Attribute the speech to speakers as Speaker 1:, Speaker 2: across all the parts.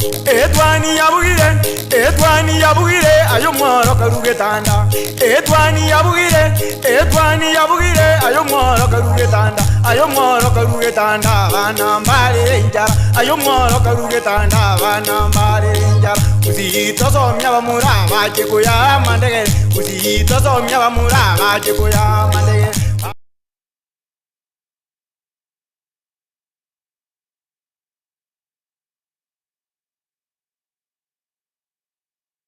Speaker 1: Etwani yabugire, etwani yabugire, aye omworo karue getanda. Etwani yabugire, etwani yabugire, aye omworo karue getanda. Aye omworo karue getanda, abana mbarere enchara. Aye omworo karue getanda, abana mbarere enchara. Gusii tosomia abamura bache koyaa amandegere, Gusii tosomia abamura bache koyaa amandegere.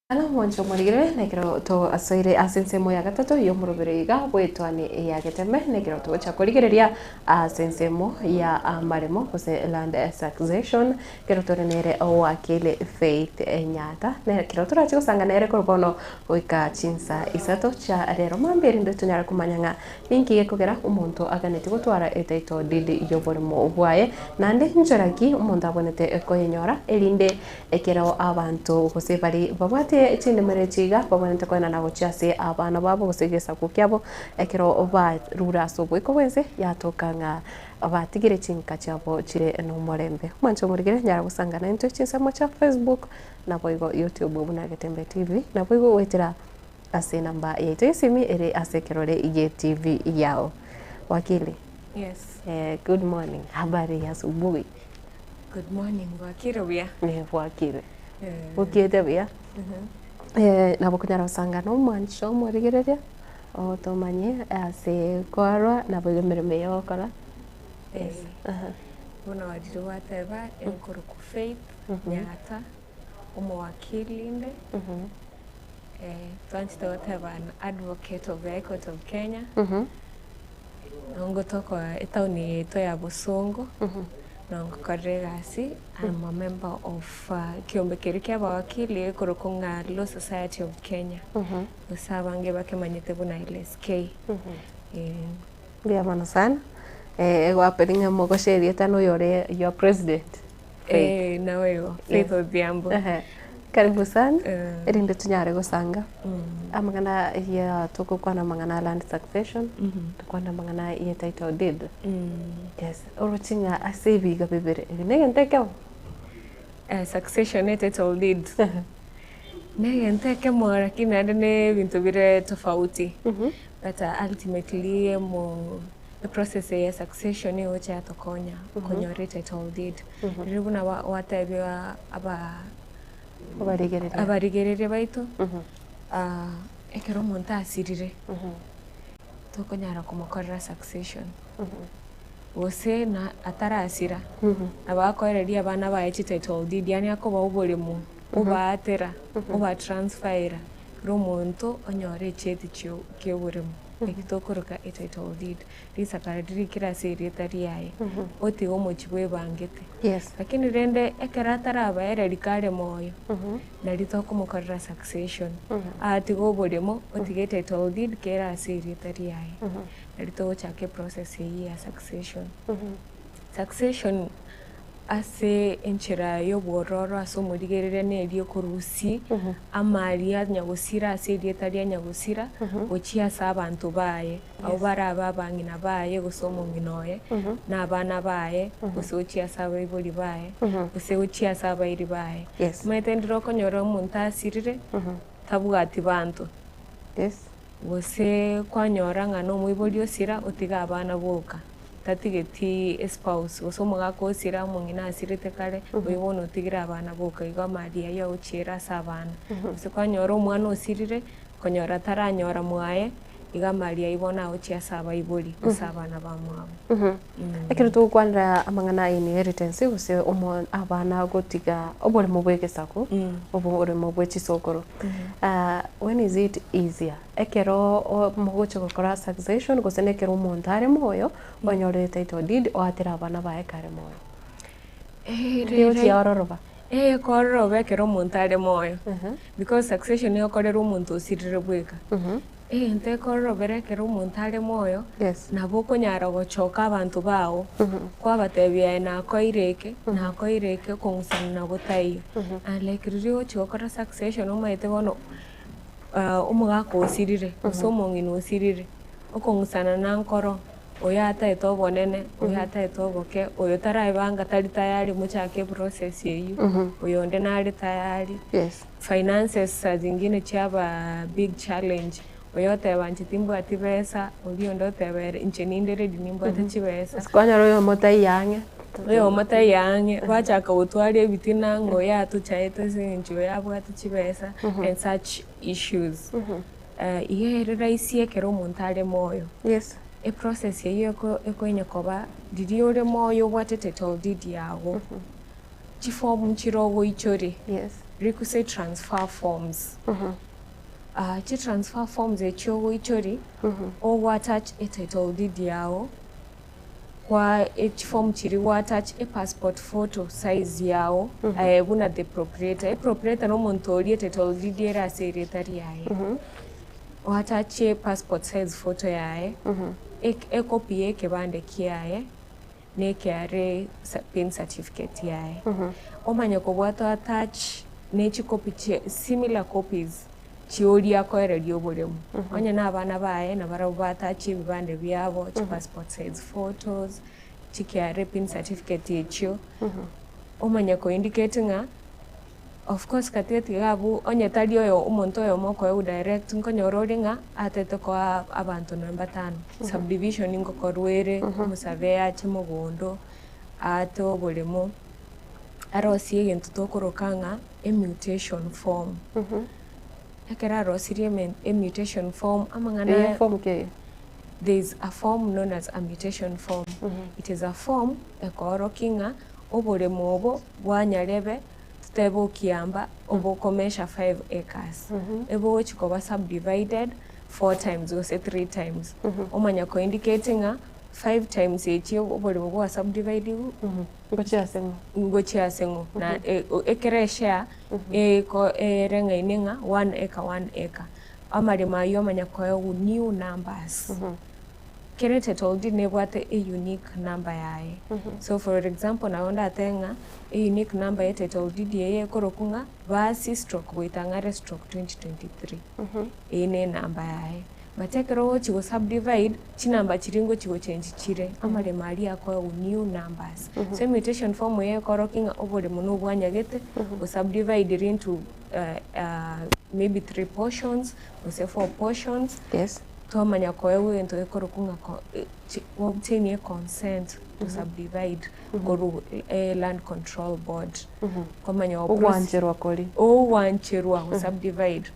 Speaker 2: Ana mwanche omorigere nekero toasoire ase ensemo ya gatato y'omorobero iga bw'etwani ya Geteme nekero togocha korigereria ase ensemo ya amaremo gose land succession ekero tore nere owakili Faith Nyaata nekero torache gosanga nere korwa bono goika chinsa isato chia rero mambia erinde tonyare komanya ng'a Ninki gekogera omonto aganetie gotwara etitle deed y'oboremo bwaye, naende nchera ki omonto abwenerete koyenyora, erinde ekero abanto gose baria babwate chindemero echi iga babwenerete koenana gochia ase abana babo gose egesaku kiabo, ekero barure ase oboiko bw'ense yatoka ng'a batigire chinka chiabo chire nomorembe. Mwanche omorigere nyara gosanga naintwe chinsemo chia Facebook naboigo YouTube buna Getembe TV, naboigo goetera Ase enamba yaito y'esimi ere ase ekerore gie TV yao. Wakili.
Speaker 3: Yes.
Speaker 2: Eh, good morning. Habari ya asubuhi.
Speaker 3: Good morning. Bwakire buya.
Speaker 2: Eh, bwakire. Eh. Bokiete buya. Mm -hmm. Eh, nabo konyara gosanga na omwancho omorigereria otomanye ase kwarwa nabo igo emeremo eye ogokora.
Speaker 3: Yes. Uh -huh. Bono riria gwateba enkorokwa Faith Nyata omowakili inde. Twanchete goteba an advocate of the High Court of Kenya, nongotoka etown yaito ya Bosongo, nongokorera egasi, I'm a member of ekiombe keria kia abawakili ekorokwa ng'a Law Society of Kenya, gose abange bakemanyete buna LSK.
Speaker 2: Mbuya mono sana, egwaperi ng'a mogoshe erieta na oyore your president.
Speaker 3: Faith. Nabo igo, Faith Odhiambo.
Speaker 2: Karibu sana, erinde tonyare gosanga amang'ana ya togokwana amang'ana a land succession, tokwane amang'ana ye title deed. Yes, oroche ng'a ase ebiga bibere, ebi na egento ekemo?
Speaker 3: Succession ne title deed, na egento ekemo lakini naende na ebinto bire tofauti, but ultimately emo. Eprocess eye ya succession nigo egocha yatokonya konyora etitle deed. Riria buna gwatebia aba
Speaker 2: Abarigereria.
Speaker 3: abarigereria baito, ekero omonto asirire, tokonyara komokorera succession, gose na atarasira, nabo akoereria abana baye chititle deed, yaani akobaa oboremo, obaatera, obatransferera, kera omonto onyore echeti chio kia oboremo. Eki tokoroka etitle deed, risakara ririkire ase erieta riaye, otiga omochie bwebangete.
Speaker 2: Yes.
Speaker 3: Lakini rende ekero atarabaereria kare moyo, nario tokomokorera succession, atige oboremo, otige etitle deed kere ase erieta riaye. Nario togochaka eprocess eyio ya succession. Succession Ase enchera y'obwororo ase omorigereria neria okorusia amari a nyagosira ase erieta ria nyagosira gochia ase abanto baye, abwo barabe abang'ina baye gose omong'ina oye, na abana baye, gose gochia ase abaibori baye, gose gochia ase abairi baye. Omanyete ndire okonyora omonto asirire, tabwati banto. Gose kwanyora ng'a nomoibori osira otige abana boka, tatigeti espouse, gose omogaka osira, omong'ina asirete kare, oyio bono otigire abana boka, igo amari ayio agochiera ase abana. Gose kwanyora omwana osirire, konyora taranyora mwaye, igo amari ayio bono agochia ase abaibori, gose abana bamwabo.
Speaker 2: Ekero togokwanera amang'ana a inheritance gose omo abana gotiga oboremo bwa egesaku, oboremo bwe chisokoro, when is it easier? Ekero o mogocha gokora succession gose na ekero omonto are moyo, onyorire title deed oatere abana baye kare moyo? Egochia ororoba.
Speaker 3: Ee kororoba ekero omonto are moyo, because succession egokorerwa omonto osirire bweka. Egento ekororobera ekero omonto are moyo, nabo okonyara gochoka abanto bao, kwabatebia aye nakoeire eke, nakoeire eke, okong'usana nabo taiyo. And like riria ogochia gokora succession omanyete bono omogaka osirire, gose omong'ina osirire, okong'usana na nkoro. Oyo ataete obonene, oyo ataete oboke, oyo taraebanga tari tayari mochake eprocess eyio, oyo onde nare tayari.
Speaker 2: Yes.
Speaker 3: Finances saa zingine chiaba big challenge, oyo oteba inche timbwati besa, oria onde oteba ere inche ninde ready nimbwate chibesa.
Speaker 2: Ase kwanyora oyomo taiyo ang'e.
Speaker 3: Oyomo taiyo ang'e, bachaka gotwara ebitina ng'a oyo atochaete ase eng'encho oyo abwate chibesa and such issues. Iga ere rahisi ekero omonto are moyo.
Speaker 2: Yes.
Speaker 3: Eprocess eyio eko ekonya koba riria ore moyo obwate title deed yago, chiform nchire ogoichoria,
Speaker 2: Yes.
Speaker 3: requisite transfer forms. Chitransfer forms echio ogoichoria, ogo attach etitle deed yago, kwa chiform chiria gwa attach epassport photo size yago, aye buna the proprietor. Eproprietor na omonto oria etitle deed ere ase erieta riaye. O attach epassport size photo yaye, ecopy ya ekebande kiaye, na ekeare pin certificate yaye. Omanye kobwata o attach ne chicopy chie similar copies chioria akoereria oboremo. Onye na abana baye nabarabwo ba attach ebibande biabo, chipassport size photos, chi KRA pin certificate echio, omanye ko indicate ng'a of course katigati iga abwo onye tari oyo omonto oyomo okoegwa direct nkonyora ore ng'a atete koa abanto nonye batano, subdivision ngokorwa ere, omosurveyor ache mogondo, aate oboremo, arosie egento tokoroka ng'a emutation form. Ekero arosirie eme emutation form, amang'ana
Speaker 2: Eye
Speaker 3: aya
Speaker 2: form ki eye?
Speaker 3: there is a form known as a mutation form. It is a form ekoorokia ng'a oboremo obo bwa nyarebe totebe okiamba obokomesha 5 acres. Ebogochi koba subdivided 4 times gose 3 times. Omanya ko indicate ng'a 5 times echi oboremo bwa subdividiwu
Speaker 2: Ngochia ase ng'o?
Speaker 3: Ngochia ase ng'o? Na ekero eshare eko ereng'aine ng'a one acre one acre. Amaremo ayio omanya koegwa new numbers. Kera etitle deed nebwate a unique number yaye. So for example nabo ndatebe ng'a a unique number ya etitle deed eye ekorokwa ng'a Basi stroke Goitang'are stroke 2023. Eye ne enamba yaye. But ekero ogochi go subdivide, chinamba chiria ngochi gochengi chire, amaremo aria akoegwa new numbers. So emutation form eye ekorokia ng'a oboremo na obwanyagete, o subdividire into maybe three portions, gose four portions,
Speaker 2: Yes.
Speaker 3: twamanya koegwa egento gekorokwa ng'a ko chi obtain a consent to subdivide korwa land control board. Kwamanya go proce-
Speaker 2: Ogwancherwa koria.
Speaker 3: ogwancherwa go subdivide.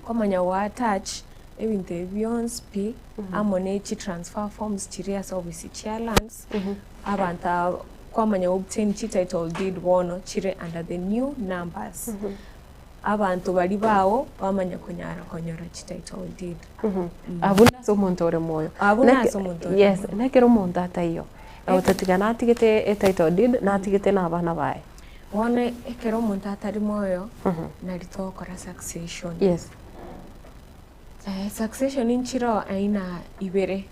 Speaker 3: Kwamanya go attach ebinto ebi bionsi pi amo ne chi transfer forms chiria ase ofisi chia lands, abanto aba kwamanya go obtain chi title deed bono chire under the new numbers. Abanto baria bago bamanya konyara konyora chi title deed.
Speaker 2: Abwo nase omonto ore moyo.
Speaker 3: Abwo nase omonto ore
Speaker 2: Yes,
Speaker 3: moyo.
Speaker 2: nekero omonto ataiyo, gotatiga natigete etitle deed, natigete na abana baye.
Speaker 3: Bono ekero omonto atari moyo, nari togokora succession.
Speaker 2: Yes.
Speaker 3: Succession nchire aina ibere,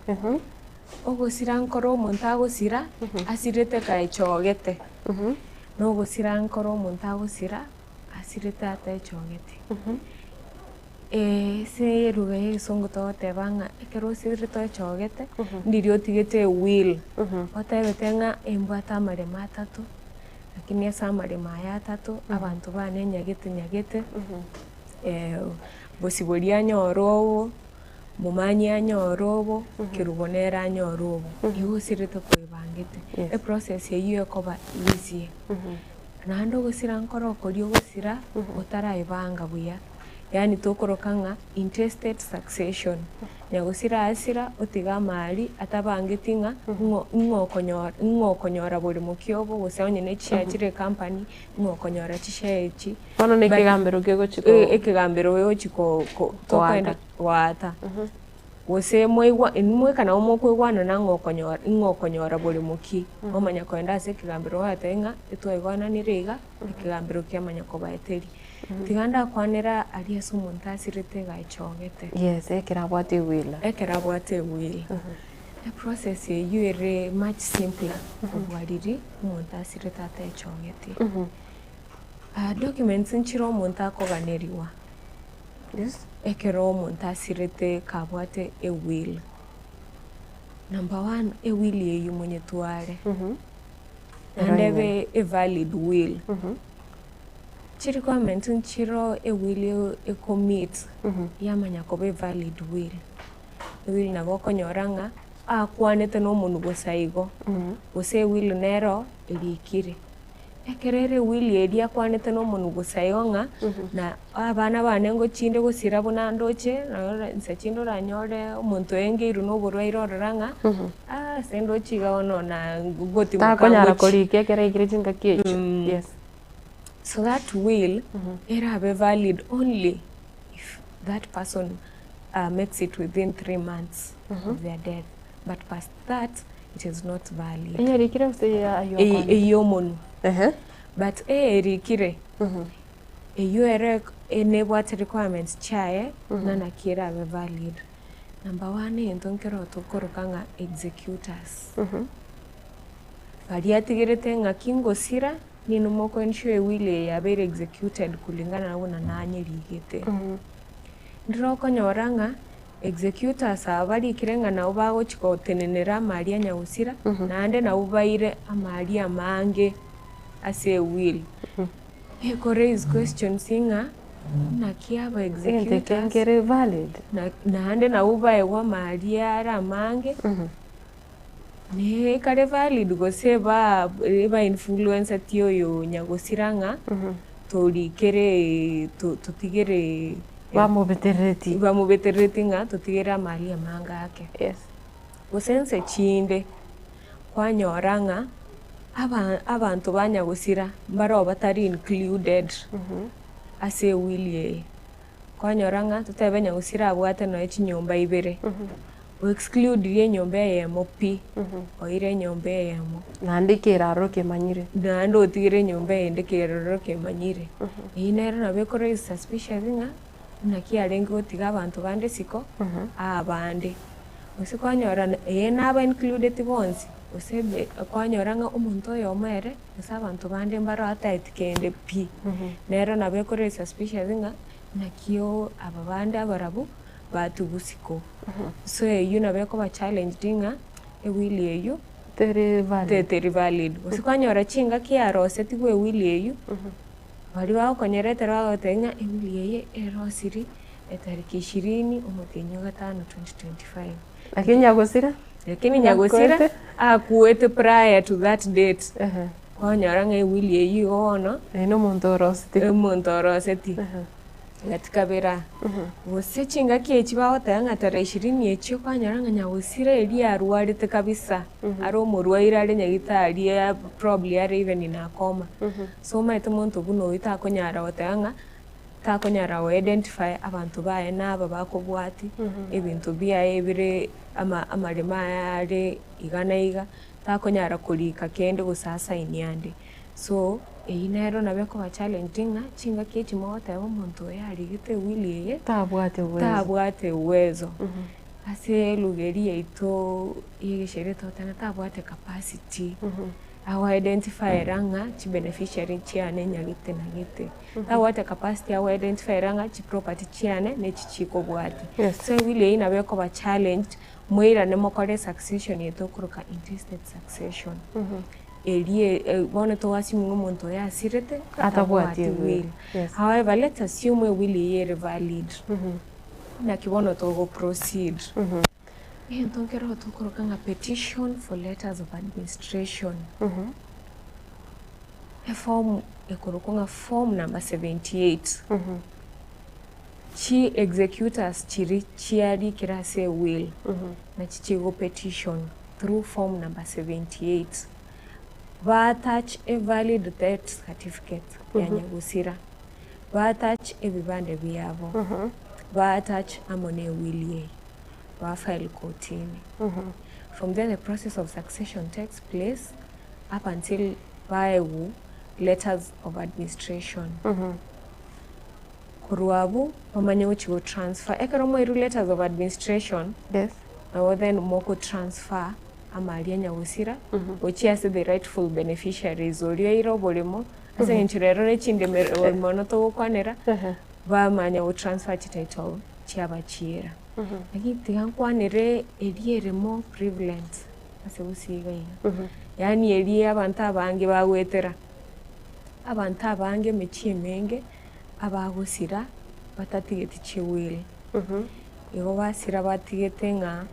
Speaker 3: ogosira nkore omonto agosira, asirete kaechogete, na ogosira nkore omonto agosira asirete atechogeti. Ase eruga ya egesongo togoteba ng'a ekero osirete ochogete, ndiria otigete ewill, otebete ng'a embwate amaremo atato, lakini ase amaremo aya atato, abanto bane nyagete nyagete, bosibori anyore obo, momanyi anyore obo, kerubo nere anyore obo, igo osirete koebangete. Eprocess eyio ekoba easier. Naende ogosira nkore okoria ogosira otaraebanga buya, yaani tokoroka ng'a intestate succession. Nyagosira asira otiga amari atabangeti ng'a ng'o ng'o okonyora ng'o okonyora bori mokia obo gose onye ne chishare chire ecompany ng'o okonyora chishare echi.
Speaker 2: Bono na ekegambero kegochi ko
Speaker 3: Ekegambero gegochi ko ko tokoenda goata. Gose mwaigwa inwe mweka nabo mokoigwanana ng'a okonyora ing'a okonyora borimo ki, mwamanya kogenda ase ekegambero oratebe ng'a etwaigwananire iga, ekegambero kiamanya kobaeteria. Tiga ndakwanera aria ase omonto asirete iga echogete.
Speaker 2: Yes, ekero abwate ewila.
Speaker 3: Ekero abwate ewila. Eprocess eyio ere much simpler kobua riria omonto asirete atechogeti. Documents nchire omonto akoganerigwa. Ekero omonto asirete kabwate ewill. Number one, e will eywo monyetware, naende ebe a valid will. Chi requirements nchiroo e will eko meet yamanya koba a valid will. E will nabo okonyora ng'a akwanete na omonwe bosa igo, gose e will nero erikire. Ekero ere e will eria akwanete na omonwe bosa igo ng'a na abana bane ngochinde gosira buna ndoche, nabo inse chinde oranyore omonto oengeirwe na oborwaire orora ng'a ase ndoche iga bono na ngotimoka
Speaker 2: Takonyara
Speaker 3: ngochia.
Speaker 2: korika ekero aikire chingaki echio, yes.
Speaker 3: So that will erabe valid only if that person makes it within 3 months of their death, but past that it is not valid.
Speaker 2: Eye erikire gose eye aywo akwanete?
Speaker 3: Eyio omonwe.
Speaker 2: Ehe.
Speaker 3: But eye erikire, eyio ere nebwate requirements chiaye ng'a naki erabe valid. Number one egento nkero tokoroka ng'a executors. Baria atigerete ng'aki ngosira, ninwe moko ensure ewill eye yabeire executed kulingana na buna nanyerigete. Ndire okonyora ng'a executors aba barikire ng'a nabo bagochi gotenenera amari a nyagosira, naende nabo baire amari amange ase ewill. Eko raise questions ng'a naki aba
Speaker 2: Egento ekio
Speaker 3: executors
Speaker 2: nkere valid.
Speaker 3: na naende nabo baegwa amari are amange. Nekare valid gose ba eba influenceti oyo nyagosira ng'a torikere totigere
Speaker 2: Bamobeterereti.
Speaker 3: Bamobeterereti ng'a totigere amari amange ake.
Speaker 2: Yes.
Speaker 3: Gose ense chinde, kwanyora ng'a aba abanto ba nyagosira mbaro batari included ase ewill eye. Kwanyora ng'a totebe nyagosira abwate nonya chinyomba ibere, o exclude-rie enyomba eyemo pi, oire enyomba eyemo.
Speaker 2: Naende ekeraro kemanyire.
Speaker 3: Naende otigere enyomba eyende ekeraro kemanyire. Eyio nero nabo eko raise suspicious ng'a naki arenge gotiga abanto bande isiko, abande. Gose kwanyora eye naba included bonsi, gose kwanyora ng'a omonto oyomo ere, gose abanto bande mbaro ataeti kende pi. Nero nabo eko raise suspicious ng'a naki aba bande abarabwo batigwa isiko. So eyio nabo ekoba challenged ng'a ewill eyio
Speaker 2: Teri valid.
Speaker 3: teri valid. Gose kwanyora chingaki yarosetigwe ewill eyio, baria bagokonyeretera bagotebia ng'a ewill eye erosirie etariki ishirini omotienyi o gatano 2025.
Speaker 2: Lakini nyagosira?
Speaker 3: Lakini nyagosira akuete prior to that date. Kwanyora ng'a ewill eyio igo bono,
Speaker 2: Oyo na omonto oroseti.
Speaker 3: omonto oroseti. Gati kabere gose chingaki echi bagoteba ng'a tarehe ishirini echio kwanyora ng'a nyagosira eria arwarete kabisa, are omorwaire are nyagetari probably are even in a coma. So omanyete omonto buna oyio takonyara goteba ng'a takonyara go identify abanto baye naba bakobwati ebinto biaye bire ama amaremo aye are iga na iga, takonyara korika kende gose asaini ande. So, eyio nero nabo ekoba challenged ng'a chingaki echi mogoteba omonto oyo arigete ewill eye,
Speaker 2: Tabwate uwezo.
Speaker 3: tabwate uwezo. Ase elugha eria yaito ya egesheria togoteba tabwate capacity ago identifyera ng'a chibeneficiary chiane nyagete na gete. Tabwate capacity ago identifyera ng'a chiproperty chiane nechi chikobwatia.
Speaker 2: Yes.
Speaker 3: So ewill eyio nabo ekoba challenged, moirane mokore succession eye tokoroka intestate succession. Eria bono to assume ng'a omonto oyo asirete
Speaker 2: Atabwati
Speaker 3: atabwati
Speaker 2: ewill.
Speaker 3: will.
Speaker 2: Yes.
Speaker 3: However, let's assume ewill eyio ere valid. Naki bono togo proceed. Egento nkero tokoroka ng'a petition for letters of administration. Eform ekorokwa ng'a form number 78. Chi executors chiria chiarikire ase ewill, nachi chigo petition through form number 78. Ba attach a valid death certificate ya nyagosira, ba attach ebibande biabo, ba attach amo ne ewill eye, ba file kotini. From there the process of succession takes place up until baegwa letters of administration. Korwa abwo bamanye gochia go transfer, ekero mwairwe letters of administration,
Speaker 2: Yes.
Speaker 3: nabo then moko transfer amari a nyagosira gochia ase the rightful beneficiaries oria oire oboremo, ase eng'encho rero ne chindemero mono togokwanera, bamanya go transfer chititle chiabachiera. Lakini tiga nkwanere eria ere more prevalent ase gusii iga iga, yaani eria abanto abange bagoetera, abanto abange emechie emenge abagosira batatigeti chiwill. Igo basira batigete ng'a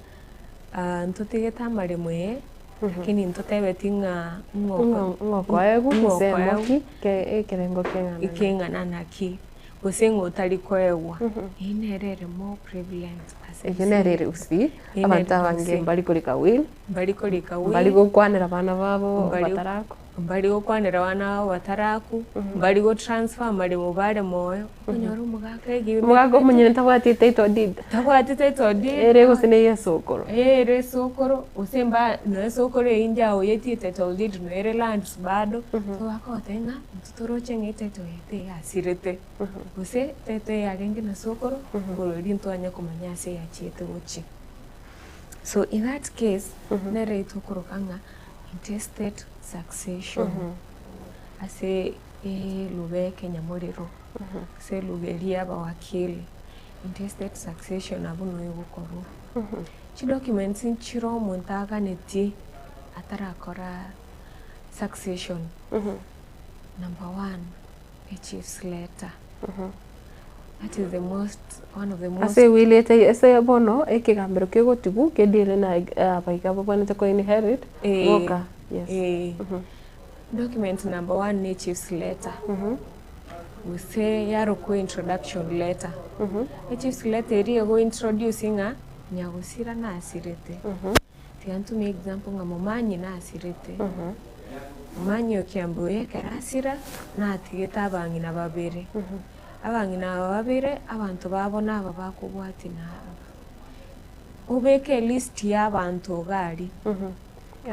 Speaker 3: ntotigete amaremo eye, lakini ntotebeti ng'a
Speaker 2: Ng'o ng'okoegwa gose emoki ekerengo keng'ana naki.
Speaker 3: Keng'ana naki, gose ng'a otari koegwa. Eyio nere ere more prevalent ase
Speaker 2: Eyio nere ere gusii,
Speaker 3: Eyio nere
Speaker 2: abanto
Speaker 3: ere
Speaker 2: abange
Speaker 3: gusii.
Speaker 2: mbari korika will,
Speaker 3: Mbari korika will.
Speaker 2: mbari gokwanera abana babo
Speaker 3: Mbari-
Speaker 2: batarakwa.
Speaker 3: Mbari gokwanera abana babo bataraku, mbari go transfer amaremo bare moyo, okonyora omogaka egime
Speaker 2: Omogaka omonyene tabwati title deed.
Speaker 3: Tabwati title deed.
Speaker 2: Ere gose neye esokoro.
Speaker 3: Ere esokoro, gose mba nonya esokoro eywo inche aoyetie title deed nonya ere lands bado, so bakogotebia ng'a intwe toroche ng'a etitle eye teyasirete, gose title eye yarenge na sokoro, korwa erio ntwanya komanya ase yachiete gochia. So in that case, nere tokoroka ng'a intestate succession ase eluga y'ekenyamorero, ase eluga eria y'abawakili, intestate succession abwo noo egokorwa. Chidocuments nchire omonto aganetie atarakora succession, number one, a chief's letter, that is the most, one of the most.
Speaker 2: Ase ewili etaiyo ase bono ekegambero kegotigwa kedeale na abaiga babwenerete ko inherit boka yes.
Speaker 3: Document number one ne chief's letter gose yarokwa introduction letter. Echief's letter eria ego introduce ng'a nyagosira nasirete. Tiga ntumie example ng'a momanyi nasirete, momanyi o Kiambu oyo ekero asira natigete abang'ina babere, abang'ina aba babere abanto babo naba bakobwatia naba. Obeke elist ya abanto iga aria.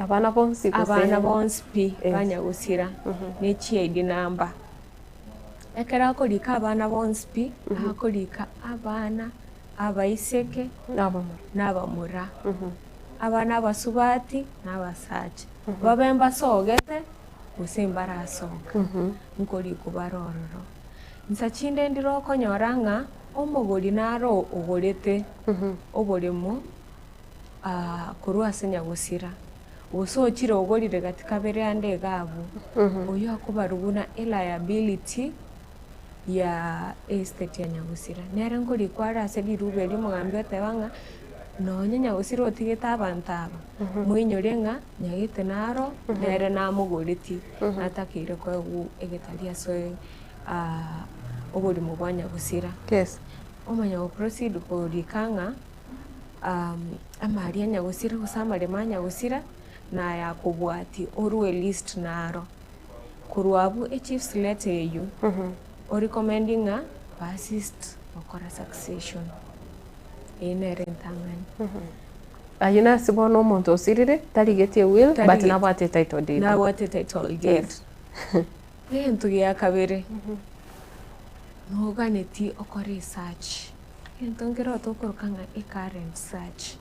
Speaker 2: Abana bonsi gose?
Speaker 3: Abana bonsi pi banyagosira ne chiaidi number. Ekero akorika abana bonsi pi, akorika abana abaiseke na abamura, abana abasubati na abasacha, babe mbasogete gose mbarasoka, nkorikwa bare ororo. Insa chinde ndire okonyora ng'a omogori naro ogorete oboremo korwa ase nyagosira, gose ochire ogorire gati kabere ande iga abwo, oyio akobarwa buna eliability ya estate ya nyagosira. Nere nkorikwa are ase riruba erio omogambi oteba ng'a nonye nyagosira otigete abanto aba, moinyore ng'a nyagete naro nere namogoretie, natakeire koegwa egetari ase oborimo bwa nyagosira.
Speaker 2: Yes.
Speaker 3: Omanya go proceed korika ng'a amari a nyagosira gose amaremo a nyagosira naya akobwatia orue list naro. Korwa abwo echief's letter eyio, o recommend ng'a ba assist gokora succession. Eyio nere entang'ani.
Speaker 2: Ayio nase bono omonto osirire, tarigetie will, but
Speaker 3: Tarigeti.
Speaker 2: nabwate etitle deed.
Speaker 3: Nabwate title deed.
Speaker 2: Yes.
Speaker 3: Egento gia kabere, noganetie okore esearch. Egento nkere tokoroka ng'a ecurrent search.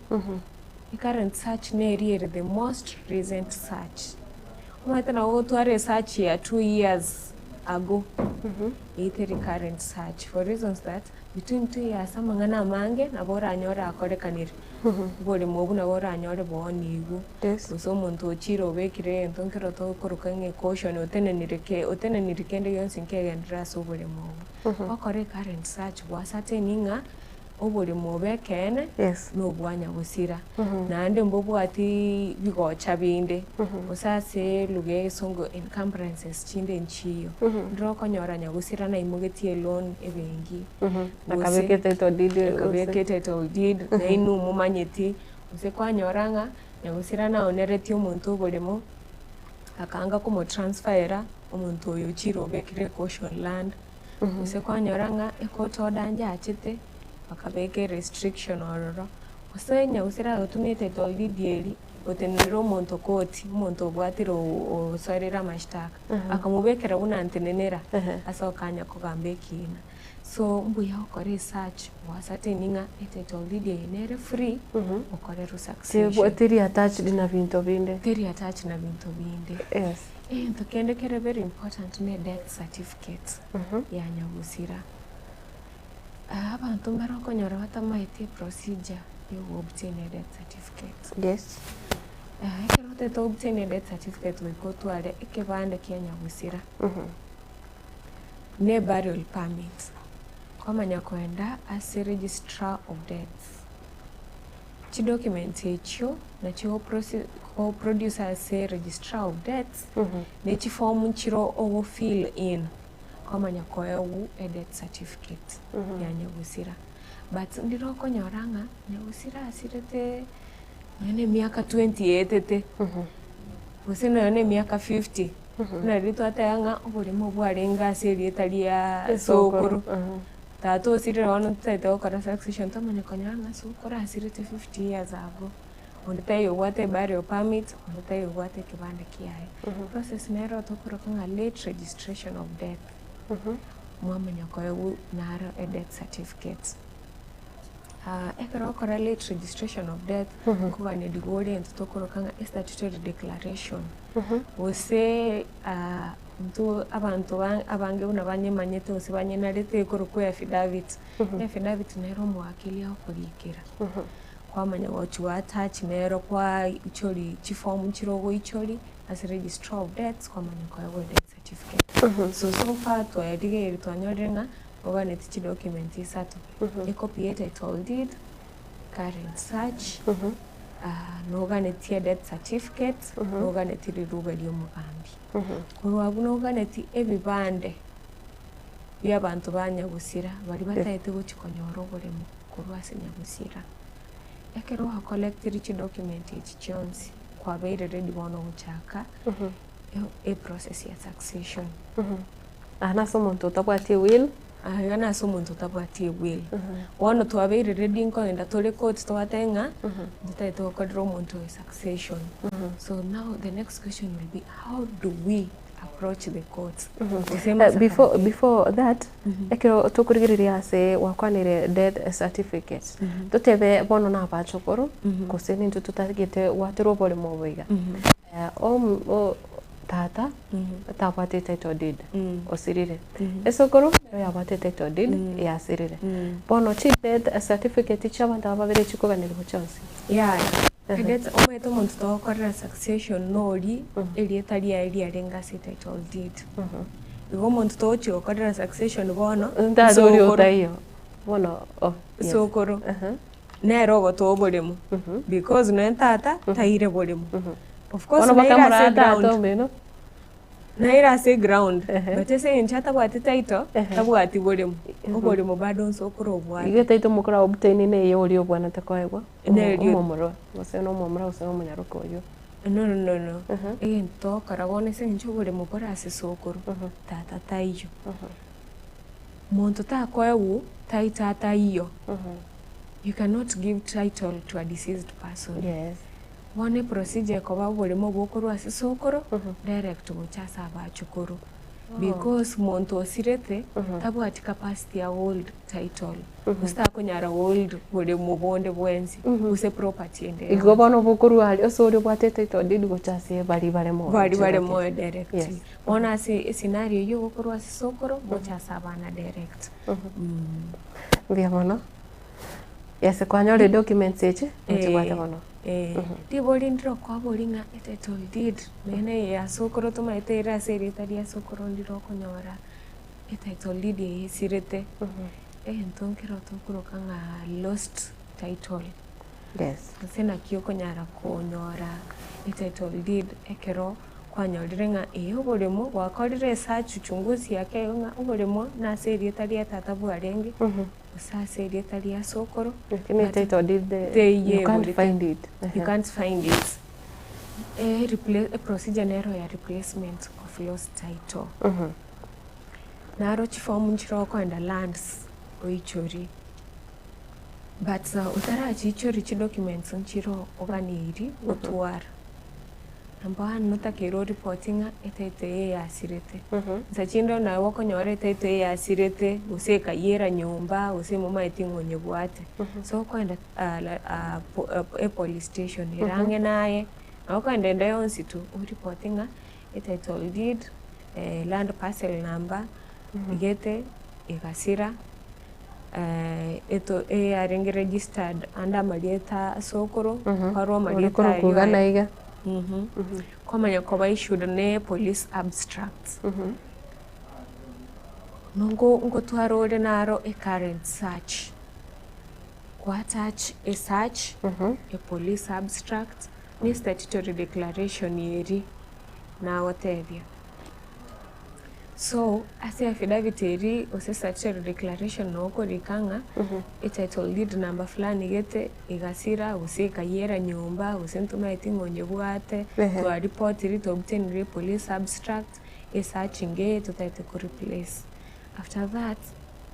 Speaker 3: Ecurrent search neri ere the most recent search. Omanyete nabo ogotwara esearch ya 2 years ago, eyio teri current search for reasons that between 2 years amang'ana amange nabo oranyore akorekanire. Oboremo obwo nabo oranyore boonigwe, gose omonto ochire obekire egento nkero tokoroka ng'a ecaution otenenire ke oteneniri kende gionsi nkegenderere ase oboremo obwo. Okore ecurrent search gwacertain ng'a oboremo obo ekeene na obwanyagosira, naende mbobwati bigocha binde, gose ase elugha ya egesongo encumbrances chinde nchiyo. Ndire okonyora nyagosira naimogetie eloan ebenki, gose
Speaker 2: Akabeka etitle deed gose.
Speaker 3: akabeka etitle deed nainwe momanyeti, gose kwanyora ng'a nyagosira naoneretie omonto oboremo, akaanga komotransfera omonto oyo ochire obekire ecaution land, gose kwanyora ng'a ecourt order njachete, bakabeka erestriction ororo, gose nyagosira agotumia etitle deed eria, gotenenera omonto koti, omonto obwatire osoerire amashtaka, akamobekera buna ntenenera, ase okanya kogamba ekina. So mbuya gokora esearch gwacertain ng'a etitle deed eye nere free, okorerwe succession.
Speaker 2: Teri attached na binto binde.
Speaker 3: Teri attached na binto binde.
Speaker 2: Yes.
Speaker 3: Egento kende kere very important ne death certificate ya nyagosira. Abanto mbare okonyora batamaeti eprocedure ya ogo obtain edeath certificate.
Speaker 2: Yes.
Speaker 3: Ekero otagete obtain edeath certificate goika otware ekebande kia nyagusira, na eburial permit, kwamanya koenda ase registrar of deaths. Chidocuments echio nachio ogoproduce ase registrar of deaths, na echiform nchire ogofill in. Kwamanya koegwa edeath certificate ya nyagusira. But ndire okonyora ng'a nyagusira asirete nonya na emiaka 20 yaetete, gose nonya na emiaka 50, buna riria twateba ng'a oboremo bwarenge ase erieta ria sokoro. Tata osirire bono totagete gokora succession twamanya konyora ng'a sokoro asirete 50 years ago. Onde taiyo obwate eburial permit, onde taiyo obwate ekebande kiaye. Process nero tokoroka ng'a late registration of death. Mwamanya koegwa naro edeath certificate. Ekero okora late registration of death, nkoganerigwa ore egento tokoroka ng'a estatutory declaration. Gose intwe abanto abange buna banyemanyete gose banyenarete ekorokwa eaffidavit. Eaffidavit nero omowakili agokorikera. Kwamanya gochi gwa attach nero kwa ichori chiform nchire ogoichori ase registrar of deaths kwamanya koegwa edeath certificate. So so far twarigereiri twanyorire ng'a oganeti chidocument isato, ecopy ye title deed, current search, noganeti edeath certificate, noganeti riruba ria omogambi. Korwa abwo noganeti ebibande bia abanto ba nyagusira baria batagete gochi konyora oboremo. Korwa ase nyagusira. Ekero gwacollectire chidocument echi chionsi, kwabeire ready bono gochaka eprocess ya succession.
Speaker 2: Aa nase omonto otabwati ewill.
Speaker 3: Aiga nase omonto otabwati ewill. Bono twabeire ready nkogenda tore court tobatebie ng'a ntotagete gokorera omonto oyo succession. So now the next question will be how do we approach the court? Gose
Speaker 2: Eh, before, before that ekero tokorigereria ase gwakwanire death certificate totebe bono na abachokoro gose nintwe totagete gwaterwa oboremo obo iga Eh, om- o- tata tabwate title deed osirire esokoro nero yabwate title deed yasirire bono chi death certificate chia abanto aba babere chikoganerigwa chionsi
Speaker 3: Yaya, Erieta omanyete omonto togokorera succession noria erieta riaye riarenge ase etitle deed. Igo omonto togochia gokorera succession bono,
Speaker 2: Tata oria
Speaker 3: sokoro,
Speaker 2: otaiyo bono oh yes.
Speaker 3: sokoro nere ogotoa oboremo because nonye tata taire boremo. Of course
Speaker 2: Bono
Speaker 3: naire ase
Speaker 2: bakamorata tata
Speaker 3: eground.
Speaker 2: omino.
Speaker 3: Naire ase eground,
Speaker 2: Ehe.
Speaker 3: but ase eng'encho atabwati title,
Speaker 2: Ehe.
Speaker 3: tabwati boremo, oboremo bado nse okore obwate.
Speaker 2: Igo etitle mokora obtain neye oria obwanete koegwa, omo-
Speaker 3: Nerio.
Speaker 2: omomura, gose na omomura gose na omonyaroka oyio.
Speaker 3: No no no no,
Speaker 2: Ehe.
Speaker 3: egento togokora bono ase eng'encho oboremo bore ase sokoro, tata taiyo. Monto takoegwa title ataiyo, you cannot give title to a deceased person.
Speaker 2: Yes.
Speaker 3: Bono eprocedure ekoba oboremo bokorwa ase sokoro direct gocha ase abachukuru because monto osirete tabwati capacity ya hold title gose takonyara hold boremo bonde bwensi gose property ende
Speaker 2: Igo
Speaker 3: yonsi.
Speaker 2: bono bokorwa aria ase oria obwate title deed gocha ase baria bare moyo
Speaker 3: Baria bare
Speaker 2: chingaki.
Speaker 3: moyo direct.
Speaker 2: Yes.
Speaker 3: Bono ase escenario eyio ogokorwa ase sokoro gocha ase abana direct.
Speaker 2: Mbuya mono. Yes, kwanyorire documents echi, ochibwate bono.
Speaker 3: Eh, ribori ndire okoboria ng'a etitle deed nonya na eye ya sokoro tomaete ere ase erieta ria sokoro ndire okonyora etitle deed eye esirete, egento nkero tokoroka ng'a lost title.
Speaker 2: Yes.
Speaker 3: Gose naki okonyara konyora etitle deed ekero kwanyorire ng'a ee oboremo gwakorire esearch uchunguzi yake igo ng'a oboremo nase erieta ria tata bwarenge. Gose ase erieta ria sokoro,
Speaker 2: Lakini
Speaker 3: but
Speaker 2: title deed the,
Speaker 3: teiyo
Speaker 2: you can't
Speaker 3: eborete.
Speaker 2: find it.
Speaker 3: You can't find it. E repla- eprocedure nero ya replacement of lost title. Naro chiform nchire okoenda lands oichorie, but otarachiichoria chidocuments nchire oganeiri gotwara. Number one notakeire oripoti ng'a etitle eye yasirete. Nsa chinde naye okonyora etitle eye yasirete, gose ekayera nyomba, gose momaeti ng'a onyebwate. So okoenda epolice station ere ang'e naye, nabo okoenda ende yonsi tu, oripoti ng'a etitle deed, land parcel number, igete egasira. Eto eyarenge registered ande amarieta ase okoro, kwarwa
Speaker 2: Ore
Speaker 3: amarieta
Speaker 2: korokwa
Speaker 3: ayio
Speaker 2: iga na
Speaker 3: aye.
Speaker 2: iga.
Speaker 3: Kwamanya koba issued ne police abstract. Nongo ngotwara ore naro e current search, kwa attach e search, e police abstract, ne statutory declaration eria nagotebia. So, ase affidavit eria gose statutory declaration nabo okorika ng'a etitle deed number fulani gete egasira gose ekayiera nyomba gose ntomaeti ng'a onyebwate, twaripotiri twaobtainire police abstract, esearching eye totaete ko replace. After that,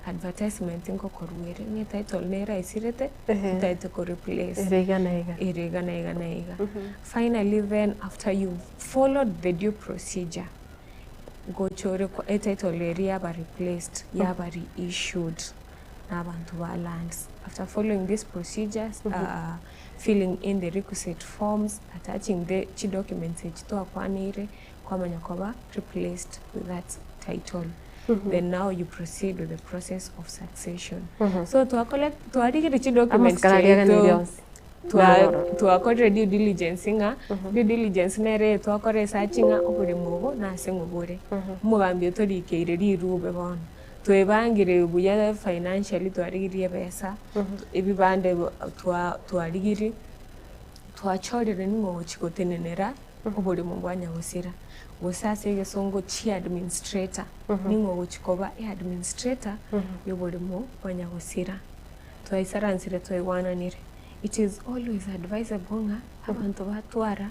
Speaker 3: advertisement ngokorwa ere ng'a etitle nere aisirete totaete ko replace.
Speaker 2: Ere iga na iga.
Speaker 3: Ere iga na iga na iga. Finally then after you've followed the due procedure, Ngocha ore kwa etitle eria yaba replaced yaba reissued na abanto ba lands after following these procedures filling in the requisite forms attaching the chidocuments echi twakwaneire kwamanya koba replaced with that title then now you proceed with the process of succession so twacollect twarigirie chidocuments
Speaker 2: Amasikara aria
Speaker 3: chiaito
Speaker 2: aganeirie onsi.
Speaker 3: Twakorire due diligence ng'a, due diligence nere eye twakora esearch ng'a oboremo obo nase ng'o bore. Omogambi otorikeire rirube bono, twebangire buya financially twarigirie ebesa, ebibande twarigirie, twachorire ning'o ogochi gotenenera oboremo bwa nyagosira, gose ase egesongo chiadministrator, ning'o ogochi koba eadministrator ya oboremo bwa nyagosira. Twaisaransire twaigwananire. It is always advisable ng'a abanto batwara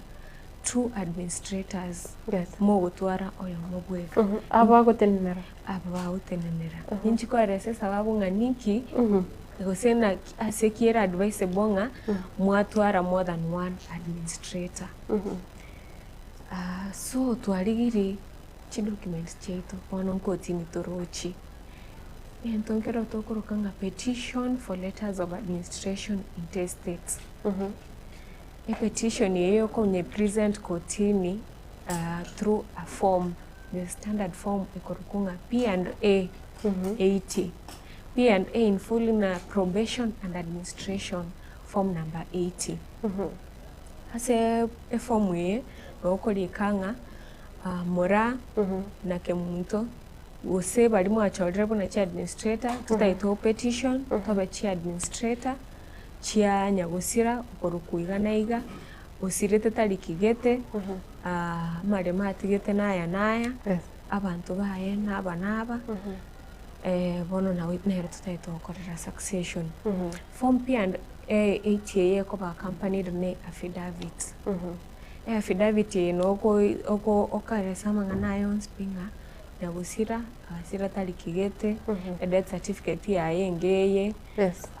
Speaker 3: two administrators,
Speaker 2: Yes.
Speaker 3: mogotwara oyomo bweka.
Speaker 2: Abo bagotenenera.
Speaker 3: Aba bagotenenera. Ninchi koeresa esababu ng'a ninki, gose naki ase ki ere advisable ng'a mwatwara more than one administrator. So twarigirie chidocuments chiaito bono nkotini torochi. Egento nkero tokoroka ng'a petition for letters of administration intestate. Epetition eye okonye present kotini through a form, the standard form ekorokwa ng'a P and A 80. P and A in full ng'a probation and administration form number 80. Ase eform eye, nigo okorika ng'a moraa na kemunto. Gose baria mwachorire buna chiadministrator, totagete o petition, tobe chiadministrator chia nyagosira okorokwa iga na iga, osirete tari kigete, amaremo atigete naya naya, abanto baye naba naba, bono nabo nere totagete gokorera succession. Form P and A eighty eye ekoba accompanied ne affidavit. Eaffidavit eye noko oko okaresa amang'ana aya onsi pi ng'a Nyagosira, agasira tari kigete, edeath certificate yaye engeye,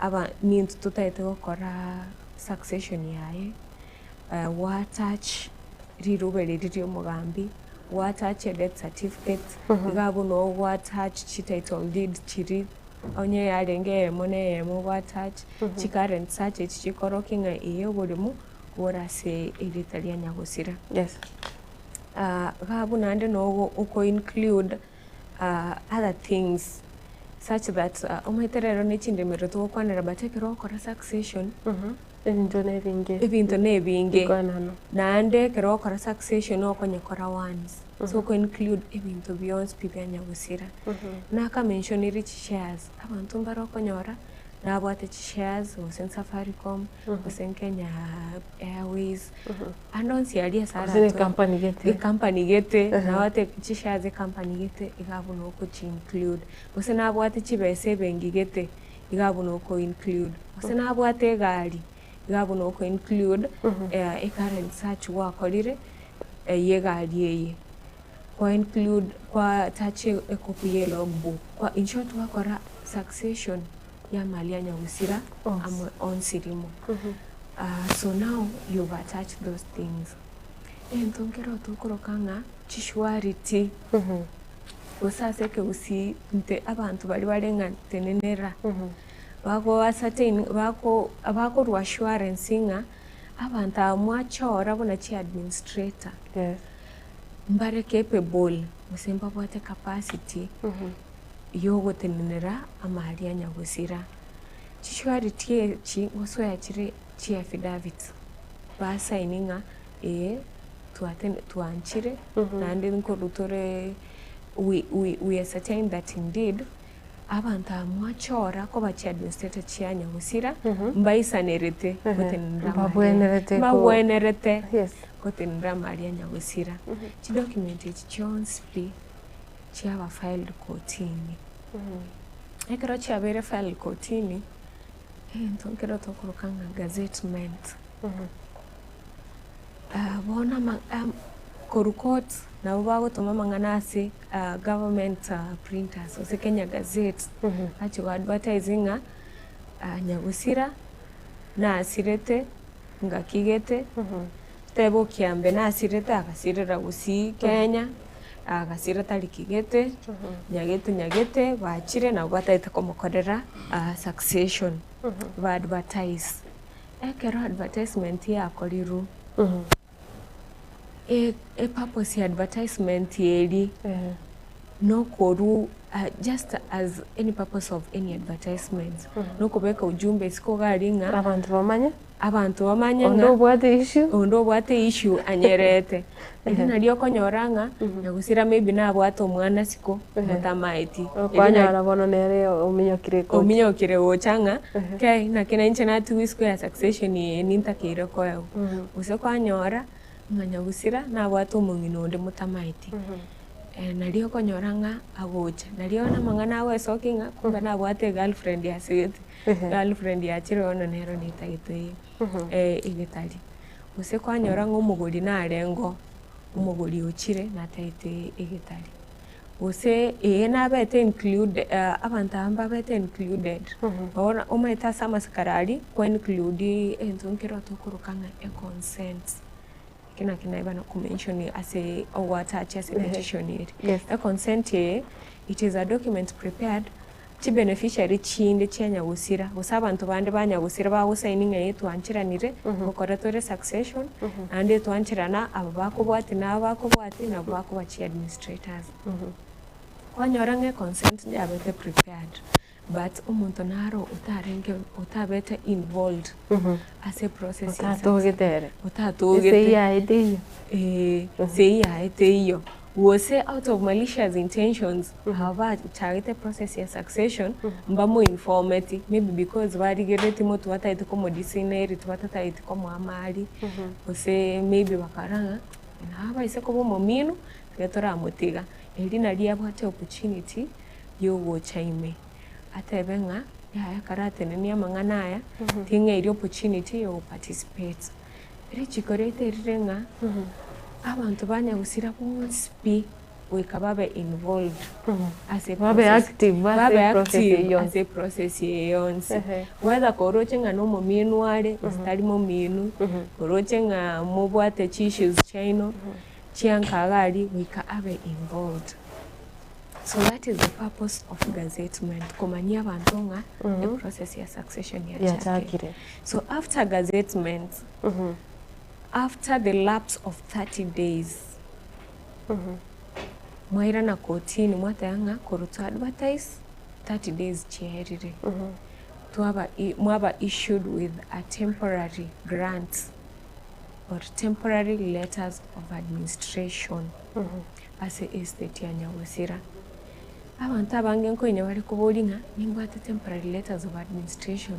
Speaker 3: aba nintwe totagete gokora succession yaye, gwa attach rirube riria ria omogambi, gwa attach edeath certificate, iga abwo noo gwa attach chititle deed chiria, onye yarenge eyemo na eyemo gwa attach, chicurrent search echi chikorokia ng'a eye oboremo bore ase erieta ria nyagosira. Iga abwo naende nogo oko include other things such that omanyete rero ne chindemero togokwanera but ekero ogokora succession,
Speaker 2: Ebinto na ebinge.
Speaker 3: ebinto na ebinge.
Speaker 2: Bikoenanwa.
Speaker 3: Naende ekero ogokora succession okonyekora once, so oko include ebinto bionsi pi bia nyagosira. Nakamentionire chishares, abanto mbare okonyora nabwate chishares gose n'Safaricom, gose n'Kenya Airways, Ande onsi aria ase
Speaker 2: Gose ne
Speaker 3: aratwe
Speaker 2: company gete.
Speaker 3: ecompany gete nabwate chishares ecompany gete iga buna okochi include, gose nabwate chibesa ebenki gete iga buna oko include, gose nabwate egari iga buna oko include ecurrent search gwakorire ya egari eye, kwa include kwa attach ecopy ya elogbook, kwa in short gwakora succession ya amali a nyagusira amo onsi rimo. So now you've attached those things. Egento nkero tokoroka ng'a chisuarity, gose ase ekegusii inte abanto baria bare ng'a tenenera, bago ascertain bako bakorwa assurance ng'a abanto aba mwachora buna chiadministrator, mbare capable gose mbabwate capacity. Yogotenenera amari a nyagosira. Chisurety echi ngosoa chire chi affidavits, basaini ng'a ee twatene twanchire naende nkorwa tore we we we ascertain that indeed abanto aba mwachora koba chi administrator chia nyagosira mbaisanerete gotenenera amari aya.
Speaker 2: Mbabwenerete ko-
Speaker 3: Mbabwenerete
Speaker 2: Yes.
Speaker 3: gotenenera amari a nyagosira. Chidocument echi chionsi pi. Chiaba filed kotini. Ekero chiabeire filed kotini, egento nkero tokoroka ng'a gazettement. Bono ama korwa court nabo bagotoma amang'ana ase government printers gose Kenya Gazette, bachia go advertise ng'a nyagosira nasirete ngaki gete, tebe okiambe nasirete agasirera gusii Kenya, agasira tari kigete, nyagete nyagete bachire nabo batagete komokorera succession, ba advertise. Ekero advertisement yakorirwe, e purpose ya advertisement eria, nokorwa just as any purpose of any advertisement, nokobeka ujumbe isiko iga aria ng'a
Speaker 2: Abanto bamanye.
Speaker 3: Abanto bamanye
Speaker 2: Onde
Speaker 3: ng'a
Speaker 2: obwate issue.
Speaker 3: onde obwate issue anyerete. Erio nario okonyora ng'a nyagusira maybe nabwate omwana isiko motamaeti. Erio nari-
Speaker 2: Kwanyora bono nere ominyokire koti.
Speaker 3: Ominyokire gocha ng'a kei naki na inche natigwa isiko ya succession eye nintakeire koegwa. Gose kwanyora ng'a nyagusira nabwate omong'ina onde motamaeti. Nario okonyora ng'a agocha, nario namang'ana agoesokia ng'a kumbe nabwate egirlfriend asegete. Girlfriend yachire bono nero netagete egetari. Gose kwanyora ng'a omogori narenge oo, omogori ochire natagete egetari. Gose eye nabete included abanto aba mbabete included, bono omanyete ase amasikara aria kwa include egento nkere tokoroka ng'a econsent. Eki nakio naiba nakomention ase ogoattach ase petition eri.
Speaker 2: Yes.
Speaker 3: Econsent eye, it is a document prepared Chibeneficiary chinde chia nyagosira, gose abanto bande ba nyagosira bagosaini ng'a ee twancheranire gokora tore succession, naende twancherana aba bakobwatia na aba bakobwatia nabo bakoba chi administrators. Kwanyora ng'a econsent yabete prepared but omonto naro otarenge otabete involved ase eprocess ya
Speaker 2: Otatogete ere.
Speaker 3: otatogete.
Speaker 2: Esei yaye teiyo.
Speaker 3: Eeh, esei yaye teiyo. Gose out of malicious intentions, aba bachagete process ya succession, mbamoinformeti, maybe because barigereretie motwe batagete komodiscipline, batatageti komoa amari, gose maybe bakarora ng'a nabaise koba omomino, tiga toramotiga. Erio nario abwate opportunity yogocha ime, atebe ng'a yaya karatenenie amang'ana aya, ting'eiri opportunity yogo participate. Richiko riaito erire ng'a abanto ba nyagusira bonsi pi goika babe involved ase
Speaker 2: Babe
Speaker 3: process
Speaker 2: active ase
Speaker 3: babe
Speaker 2: process
Speaker 3: active
Speaker 2: eyio yonsi.
Speaker 3: ase process eye yonsi.
Speaker 2: Ehe.
Speaker 3: Whether koroche ng'a nomominu are gose tari mominu, koroche ng'a mobwate chi issues chiaino chia nka iga aria goika abe involved. So that is the purpose of gazettement, komanyia abanto ng'a eprocess ya succession yachakire.
Speaker 2: Yachakire.
Speaker 3: So after gazettement, after the lapse of 30 days, mwairana kotini mwateba ng'a korwa to advertise 30 days chiaerire, twaba mwaba issued with a temporary grant or temporary letters of administration. Ase estate ya Nyagosira. Abanto abange nkoinya bare koboria ng'a nimbwate temporary letters of administration,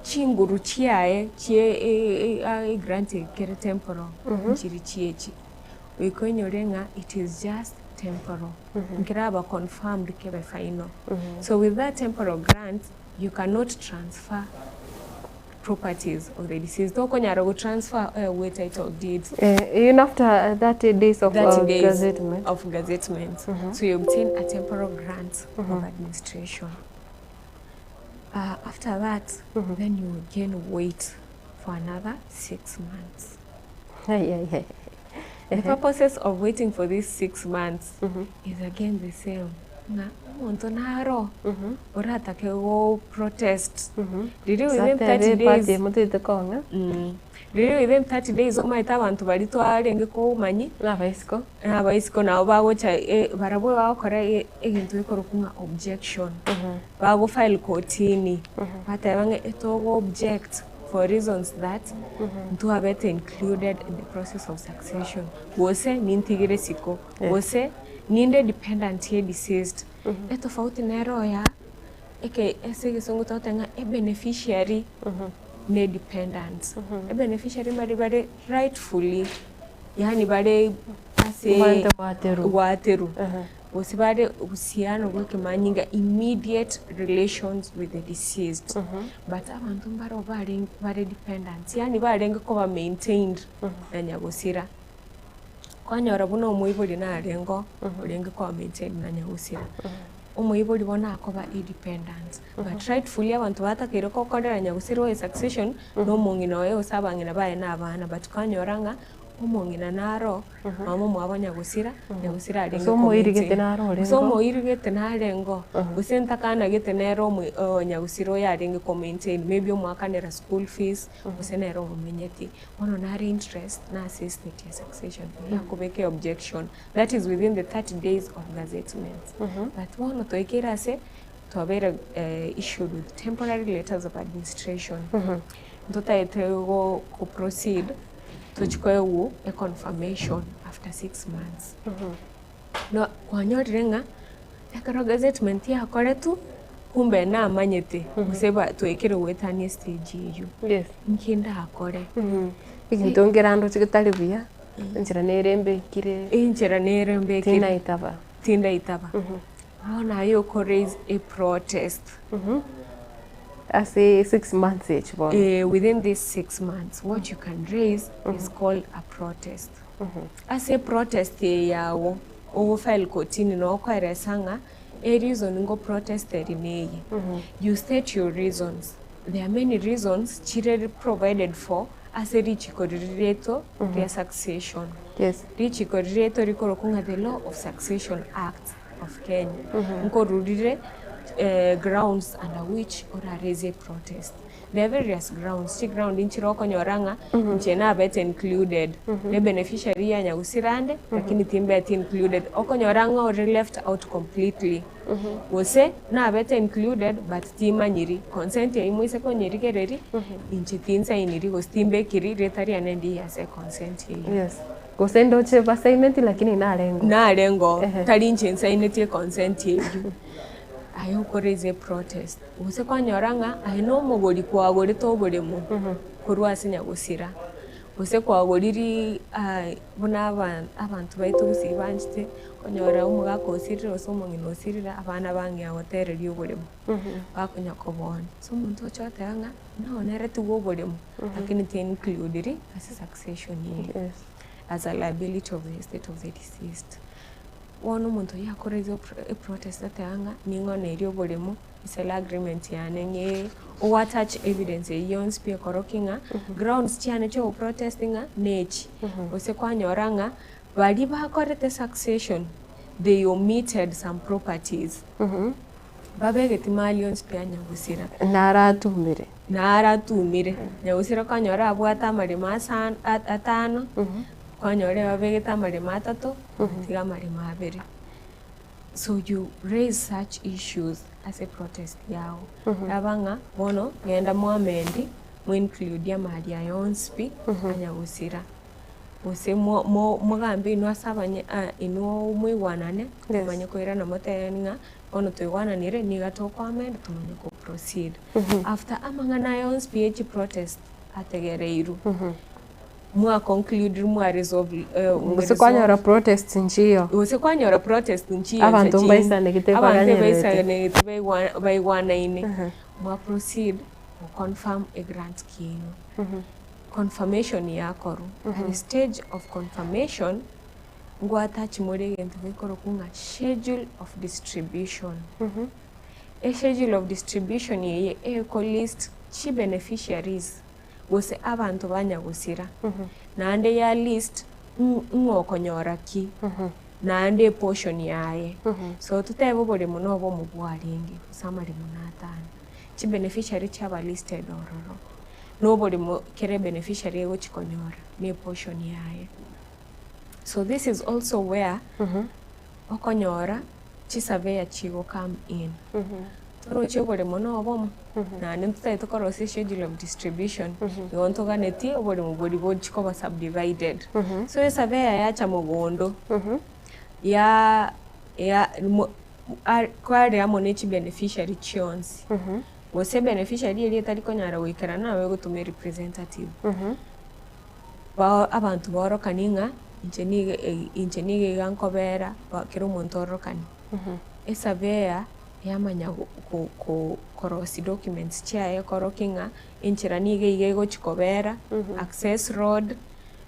Speaker 3: chinguru chiaye chie egrant kere temporal nchiri chiechi. Goika oinyore ng'a it is just temporal, nkeraba confirmed kebe final. So with that temporal grant, you cannot transfer properties of the deceased. Tokonyara go transfer oegwe title deeds.
Speaker 2: Even after 30 days of
Speaker 3: 30 days
Speaker 2: gazettement.
Speaker 3: of gazettement. So you obtain a temporal grant of administration. After that, then you again wait for another 6 months.
Speaker 2: Ai, ai, ai.
Speaker 3: The purposes of waiting for these 6 months is again the same. Ng'a omonto naro oratake go protest riria within
Speaker 2: Gose
Speaker 3: 30
Speaker 2: atebe eparty
Speaker 3: days
Speaker 2: emotete kong'a.
Speaker 3: Riria within 30 days omanyete abanto baria twarenge komanyia
Speaker 2: Na abaisiko.
Speaker 3: na abaisiko nabo bagocha barabwo bagokora egento gekorokwa ng'a objection. Bago file kotini, bateba ng'a etogo object for reasons that ntwabete included in the process of succession, gose nintigire isiko, gose ninde dependant ye deceased. Etofauti nero ya eke ase egesongo togoteba ng'a ebeneficiary na edependant. Ebeneficiary mbare bare rightfully yaani bare ase
Speaker 2: Omanyete gwaterwa.
Speaker 3: gwaterwa. Gose bare uhusiano bwa ekemanyinga, immediate relations with the deceased. But abanto mbaro barenge bare dependants, yaani barenge koba maintained na nyagosira. Kwanyora buna omoibori narenge oo, orenge koba maintained na nyagosira. Omoibori bono akoba edependant, but rightfully abanto batakeire gokorera nyagosira oye succession, na omong'ina oye gose abang'ina baye na abana, but kwanyora ng'a omong'ina naro mama omwabo nyagosira, nyagosira arenge
Speaker 2: Gose omoirigete
Speaker 3: komaintain.
Speaker 2: naro
Speaker 3: Gose
Speaker 2: orenge oo.
Speaker 3: omoirigete narenge oo, gose ntakanagete nere omo nyagosira oyo arenge komaintain, maybe omoakanera school fees, gose nere omomenyeti. Bono nare interest nase estate ya succession, eyio akobeka eobjection, that is within the 30 days of gazettement. But bono twaikeire ase, twabeire issued with temporary letters of administration, ntotagete go koproceed tochi koegwa econfirmation after 6 months. No kwanyorire ng'a ekero gazettement yakoretwe, kumbe namanyete gose ba twaikire goetania estage eywo,
Speaker 2: Yes.
Speaker 3: nki ndakore?
Speaker 2: Egento nkerandoche getari buya, enchera nere mbekire,
Speaker 3: Enchera nere mbekire
Speaker 2: tinaitaba.
Speaker 3: Tindaitaba. Bono aye oko raise a protest.
Speaker 2: Ase 6 months echi bono.
Speaker 3: Within these 6 months, what you can raise is called a protest. Ase protest eye yago, ogofile kotini na okoeresa ng'a ereason ngo protest eri neye. You state your reasons. There are many reasons chire provided for ase richiko riria riaito ria succession. Richiko riria riaito rikorokwa ng'a the Law of Succession Act of Kenya. Nkorurire grounds under which ora raise a protest. There are various grounds, chiground nchire okonyora ng'a inche nabete included, ne beneficiary ya nyagusira ande, lakini timbeti included. Okonyora ng'a ore left out completely, gose nabete included but timanyiri, consent eywo moise konyerigereria, inche tinsainiri gose timbekiri rieta riane ndiye ase econsent eywo.
Speaker 2: Yes. Gose ndoche basaineti lakini narengo.
Speaker 3: Narengo, tari inche nsainetie econsent eywo. Aye okoraise eprotest, gose kwanyora ng'a aye na omogori kwagorete oboremo korwa ase nyagosira, gose kwagoriri buna abanto baito gose banchete, okonyora omogaka osirire gose omong'ina osirire, abana bang'ea gotereria oboremo, bakonya kobonia. So omonto ocha oteba ng'a naoneretigwe oboremo, lakini ti includiri ase succession eye, as a liability of the estate of the deceased. Bono omonto oyio akorire eprotest oteba ng'a ning'o nere oboremo, esale agreement yane ng'ee, ogo attach evidence eyio yonsi pi ekorokia ng'a grounds chiane chia ogoprotest ng'a nechi. Gose kwanyora ng'a baria bakorete succession, they omitted some properties, babegeti mali onsi pi anyagosira.
Speaker 2: Naratumire.
Speaker 3: Naratumire, nyagosira kwanyora abwate amaremo asano atano, kwanyora babegete amaremo atato, tiga amaremo abere. So you raise such issues ase protest yago. Raba ng'a bono genda mwamendi, moinclude amari aya onsi pi, anyagosira. Gose mogambe inwe ase abanye inwe moigwanane, momanye koirana motebani ng'a bono toigwananire niga tokoamenda tomanye ko proceed. After amang'ana aya onsi pi ya chiprotest ategereirwe, mwa conclude mwa resolve
Speaker 2: Gose kwanyora protest nchiyo.
Speaker 3: Gose kwanyora protest nchiyo
Speaker 2: Abanto mbaisanegete
Speaker 3: abanto
Speaker 2: baganyererete.
Speaker 3: baisanegete baigwanaine, mwa proceed go confirm egrant kiaino. Confirmation yakorwa, at the stage of confirmation, ngwatachi more egento gekorokwa ng'a schedule of distribution. Eschedule of distribution eye eko list chibeneficiaries gose abanto banyagosira, naende ya list ng'o okonyora ki. Naende eportion yaye. So totebe oboremo na obomo bwarenge, gose amaremo na atano. Chibeneficiary chiaba listed ororo, na oboremo kera ebeneficiary egochi konyora na eportion yaye. So this is also where okonyora chisurveyor chigo come in. Toroche oboremo na obomo, naende ntotagete korosia eschedule of distribution, igo ntoganetie oboremo boria bochi koba subdivided. So esurveyor yacha mogondo, ya ya mo a kware amo ne chibeneficiary chionsi, gose ebeneficiary eria etari konyara goikerana nabo egotoma erepresentative. Ba abanto baorokanie ng'a inche nigo inche nigo iga nkobera ba kera omonto ororokanie. Esurveyor yamanya go go korosia documents chiaye ekorokia ng'a enchera niga iga egochi kobera, access road,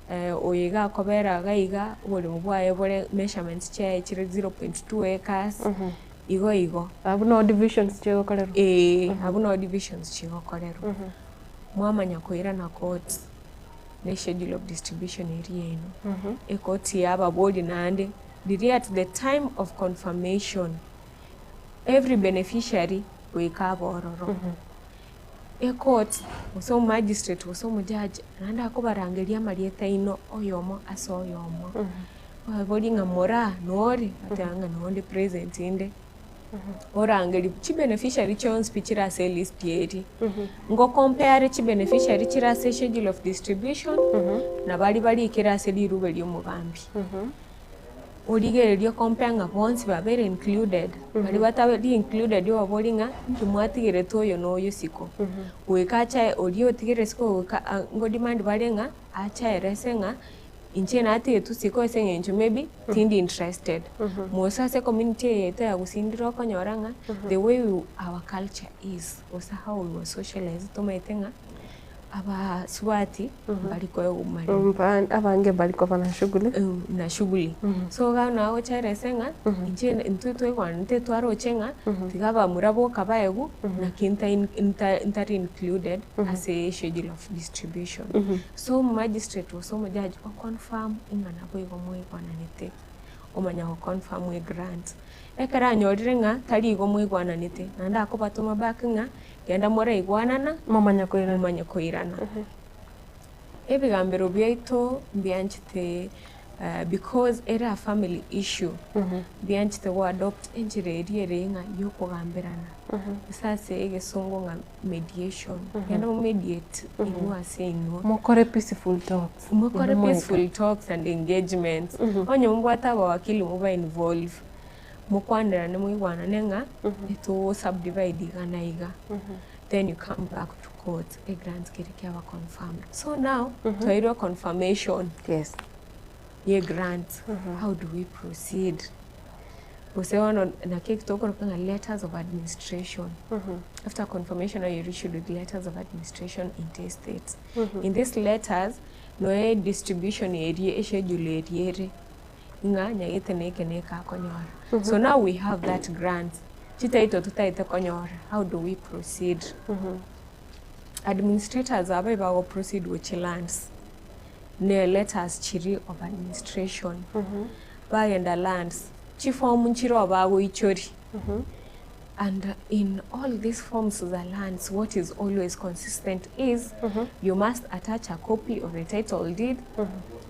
Speaker 3: oyo iga akobera iga iga, oboremo bwaye bore measurements chiaye chire 0.2 acres, igo igo.
Speaker 2: Abwo noo divisions chigokorerwa.
Speaker 3: Eeh, abwo noo divisions chigokorerwa. Mwamanya koirana court, na eschedule of distribution eria yaino, ekoti yababoria naende, riria at the time of confirmation, every beneficiary goika abe ororo. Ecourt, gose omomagistrate gose omojaji, naende akobarangeria amarieta aino oyomo ase oyomo, obaborie ng'a moraa nore, bateba ng'a nonde present inde. Orangerie chibeneficiary chionsi pi chire ase elist eria. Ngo compare chibeneficiary chire ase eschedule of distribution, na baria barikire ase rirube riomogambi. Origererie ocompare ng'a bonsi babeire included, baria batari included obaborie ng'a inki mwatigerete oyo na oyo isiko. Goika achae oria otigere isiko goika ngo demand bare ng'a ache aerese ng'a inche natigetwe isiko ase eng'encho maybe tindi interested. Mose ase ecommunity eye yaito ya Gusii ndire okonyora ng'a the way we our culture is gose how we were socialized tomaete ng'a abasubati mbari koegwa maremo.
Speaker 2: Abange mbari koba na shughuli.
Speaker 3: Na shughuli. So bono nagocha erese ng'a inche intwe twaigwanete twaroche ng'a tiga abamura boka baegwe naki ntari included ase eschedule of distribution. So omomagistrate gose omojaji o confirm ng'a naboigo mwaigwananete, omanya go confirm egrant. Ekero anyorire ng'a tari igo mwaigwananete, naende akobatoma back ng'a genda moraigwanana,
Speaker 2: Momanye koirana.
Speaker 3: momanye koirana. Ebigambero biaito mbianchete because ere a family issue, mbianchete go adopt enchera eria ere ng'a yokogamberana, gose ase egesongo ng'a mediation, genda mo mediate inwe ase inwe.
Speaker 2: Mokore peaceful talks.
Speaker 3: Mokore peaceful talks and engagements. Onye mobwate abawakili moba involve, mokwanerane moigwanane ng'a eto subdivide iga na iga, then you come back to court egrant keria kiaba confirmed. So now, twairwe confirmation
Speaker 2: Yes.
Speaker 3: ye grant, how do we proceed? Gose bono naki eki tokoroka ng'a letters of administration. After confirmation now you're issued with letters of administration intestate. In these letters, noe distribution eria eschedule eria ere ng'a nyagete na eke na eke akonyora. So now we have that grant, chititle totaete konyora, how do we proceed? Administrators aba ebago proceed gochia lands, ne letters chiria of administration, bagenda lands, chiform nchire bagoichoria, and in all these forms za lands what is always consistent is you must attach a copy of the title deed,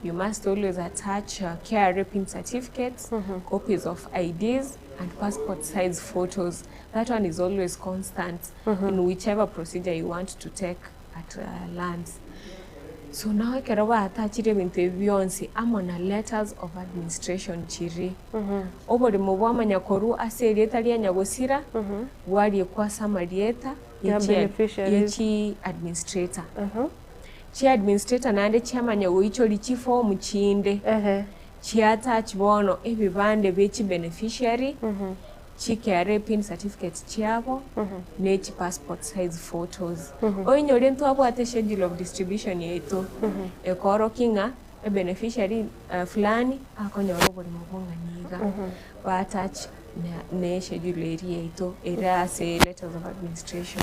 Speaker 3: you must always attach KRA pin certificates, copies of IDs and passport size photos. That one is always constant in whichever procedure you want to take at lands. So now ekero baatachire ebinto ebi bionsi amo na letters of administration chiria, oboremo bwamanya korwa ase erieta ria nyagosira, bwariekwa ase amarieta
Speaker 2: Ya
Speaker 3: ye chi
Speaker 2: beneficiaries.
Speaker 3: ye chi administrator. Chi administrator naende chiamanya goichoria chiform chinde,
Speaker 2: Ehe.
Speaker 3: chiatach bono ebibande bie chibeneficiary, chi KRA pin certificates chiabo, ne chi passport size photos. Oinyore ntwabwate schedule of distribution yaito, ekoorokia ng'a ebeneficiary fulani akonyora oboremo bong'ani iga, ba attach na ne schedule eria yaito ere ase letters of administration,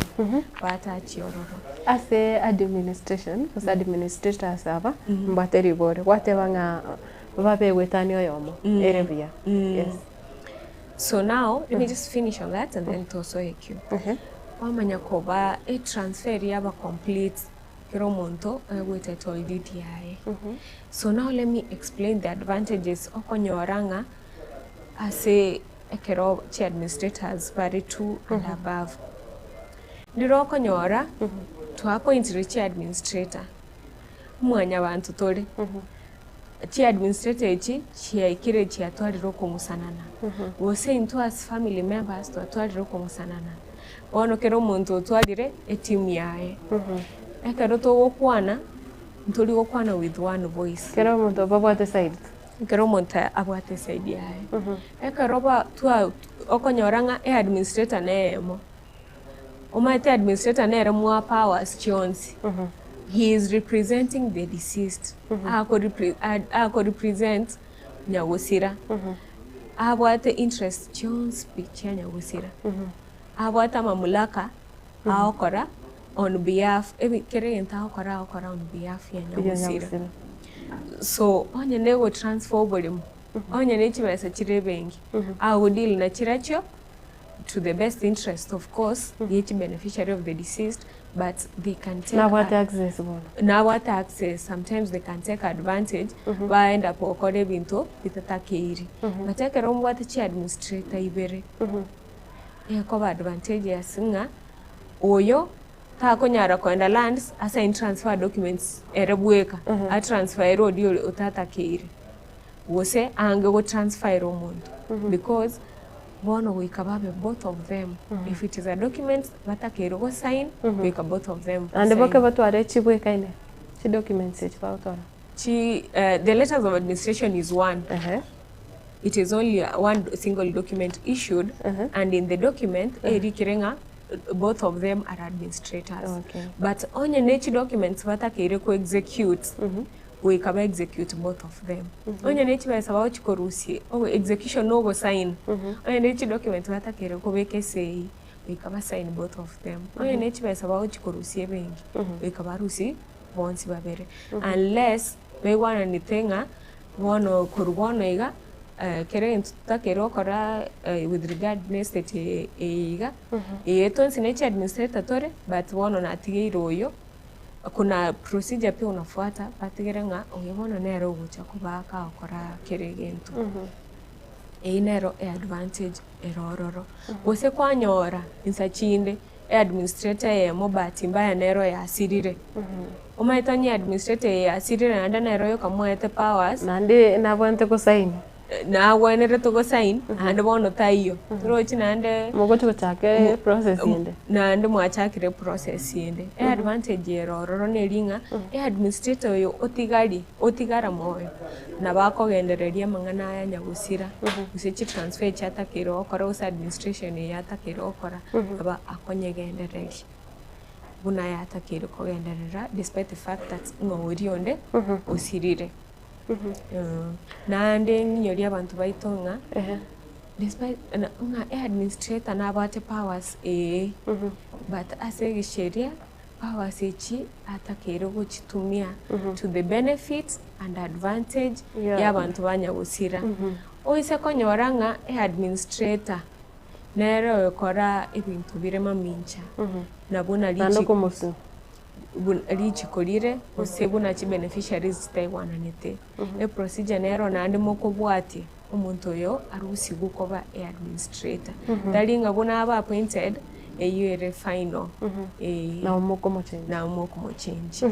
Speaker 3: ba attach ororo.
Speaker 2: Ase administration gose administrators aba mbwate ribori, gwateba ng'a. Babe egwetania oyomo, ere buya. Yes.
Speaker 3: So now, let me just finish on that and then tosoe ekio. Kwamanya koba etransfer eria yaba complete, kera omonto aegwe title deed yaye. So now let me explain the advantages okonyora ng'a ase ekero chi administrators bare two and above. Ndire okonyora twaappointire chi administrator, mwanyabanto tore, chi administrator echi chiaikire chiatwarire okong'usanana, gose intwe as family members twatwarire okong'usanana, bono kera omonto otwarire etimu yaye, ekero togokwana ntori gokwana with one voice.
Speaker 2: Kera omonto babwate side.
Speaker 3: Ekero omonto abwate eside yaye, ekero ba twa okonyora ng'a eadministrator neyemo, omanyete administrator nere mwa powers chionsi, he is representing the deceased, akorepre akorepresent nyagosira, abwate interest chionsi pi chia nyagosira, abwate amamulaka agokora on behalf ebi kera egento agokora agokora on behalf ya nyagosira. So onye ne gotransfer oboremo, onye ne chibesa chire ebenki, agodeal na chirechio to the best interest of course ye chibeneficiary of the deceased but they can take
Speaker 2: Nabwate access bono.
Speaker 3: nabwate access sometimes they can take advantage baenda gokora ebinto bitatakeiri. But ekero mbwate chiadministrator ibere, Ekoba advantageous ng'a oyo takonyara koenda lands asign transfer documents ere bweka, atransfer oria ore otatakeire, gose aange gotransfer ere omonto because bono goika babe both of them, if it is a document batakeire gosign goika both of them
Speaker 2: Naende
Speaker 3: basign.
Speaker 2: boke batware chibwekaine, chidocuments echi bagotwara.
Speaker 3: Chi the letters of administration is one.
Speaker 2: Ehe.
Speaker 3: It is only one single document issued and in the document erikire ng'a both of them are administrators.
Speaker 2: Okay.
Speaker 3: But onye ne chidocuments batakeire ko execute, goika ba execute both of them. Onye ne chibesa bagochi korusia, ogo execution na ogosign, onye ne chidocuments batakeire kobeka esei, goika ba sign both of them. Onye ne chibesa bagochi korusia ebenki, goika barusie bonsi babere. Unless baigwananete ng'a Bono korwa bono iga, kera egento totakeire gokora with regard na estate eye iga, eye twensi ne chiadministrator tore, but bono natigeire oyo, kuna procedure pia unafuata, batigere ng'a oyo bono nere ogocha koba kagokora kera egento. Eyio nero eadvantage ere ororo. Gose kwanyora insa chinde. Eadministrator eyemo bahati mbaya nero yasirire. Omanyete onye eadministrator eye yasirire naende nero yokamoete powers.
Speaker 2: Naende nabwenerete gosign.
Speaker 3: Nagwenerete gosign naende bono taiyo. Torochi naende.
Speaker 2: Mogochi gochaka eprocess ende.
Speaker 3: Naende mwachakire eprocess ende. Eadvantage ere ororo neri ng'a eadministrator oyo otigari otigara moyo nabo akogendereria amang'ana aya nyagosira gose chitransfer chiatakeire gokora gose administration eye yatakeire gokora. Aba akonyegendereria buna yatakeire kogenderera despite the fact that ng'a oria onde osirire. Naende ng'inyorie abanto baito ng'a despite ng'a eadministrator nabwate powers eeh, but ase egesheria powers echi atakeire gochitumia to the benefit and advantage ya abanto ba nyagosira. Oise konyora ng'a eadministrator Nere oyokora ebinto bire mamincha, na buna
Speaker 2: Naende okomosu.
Speaker 3: richiko rire, gose buna chibeneficiaries chitaigwananete. Eprocedure nero naende mokobwatia omonto oyo arusigwe koba eadministrator. Tari ng'a buna abe appointed, eyio ere final, eh.
Speaker 2: Nabo mokomochengi.
Speaker 3: Nabo mokomochengi, ase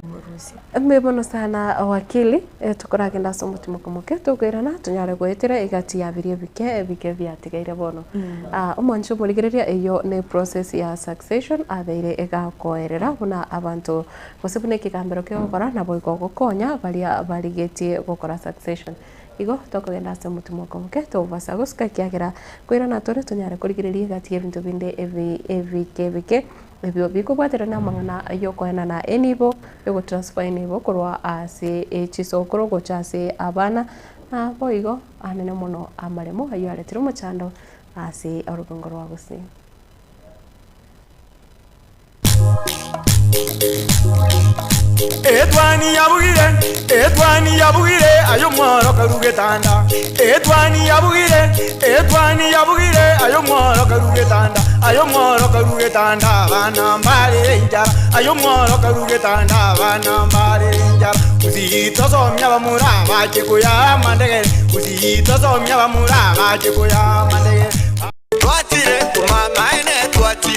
Speaker 3: omorusia.
Speaker 2: Mbuya mono sana wakili, tokoragenda ase omotimoko moke tokoirana tonyare goetera egati ya biria ebike ebike biatigaire bono. Omwancho omorigereria eyio ne process ya succession abeire egakoerera buna abanto gose buna ekegambero kegokora naboigo gokonya baria barigetie gokora succession. Igo tokogenda ase omotimoko moke tobasa gosuka ekiagera koirana tore tonyare korigereria egati y'ebinto binde ebi ebike ebike. Ebio bikobwaterana amang'ana y'okoenana enibo, yogotransfer enibo korwa ase chisokoro gocha ase abana, na boigo anene mono amaremo ayio aretire omochando ase orogongo rwa Gusii.
Speaker 1: Etwani yabugire, etwani yabugire, aye omworo karue getanda. Etwani yabugire, etwani yabugire, aye omworo karue getanda. Aye omworo karue getanda, abana mbarere enchara. Aye omworo karue getanda, abana mbarere enchara. Gusii tosomia abamura abache koyaa amandegere, Gusii tosomia abamura abache koyaa amandegere.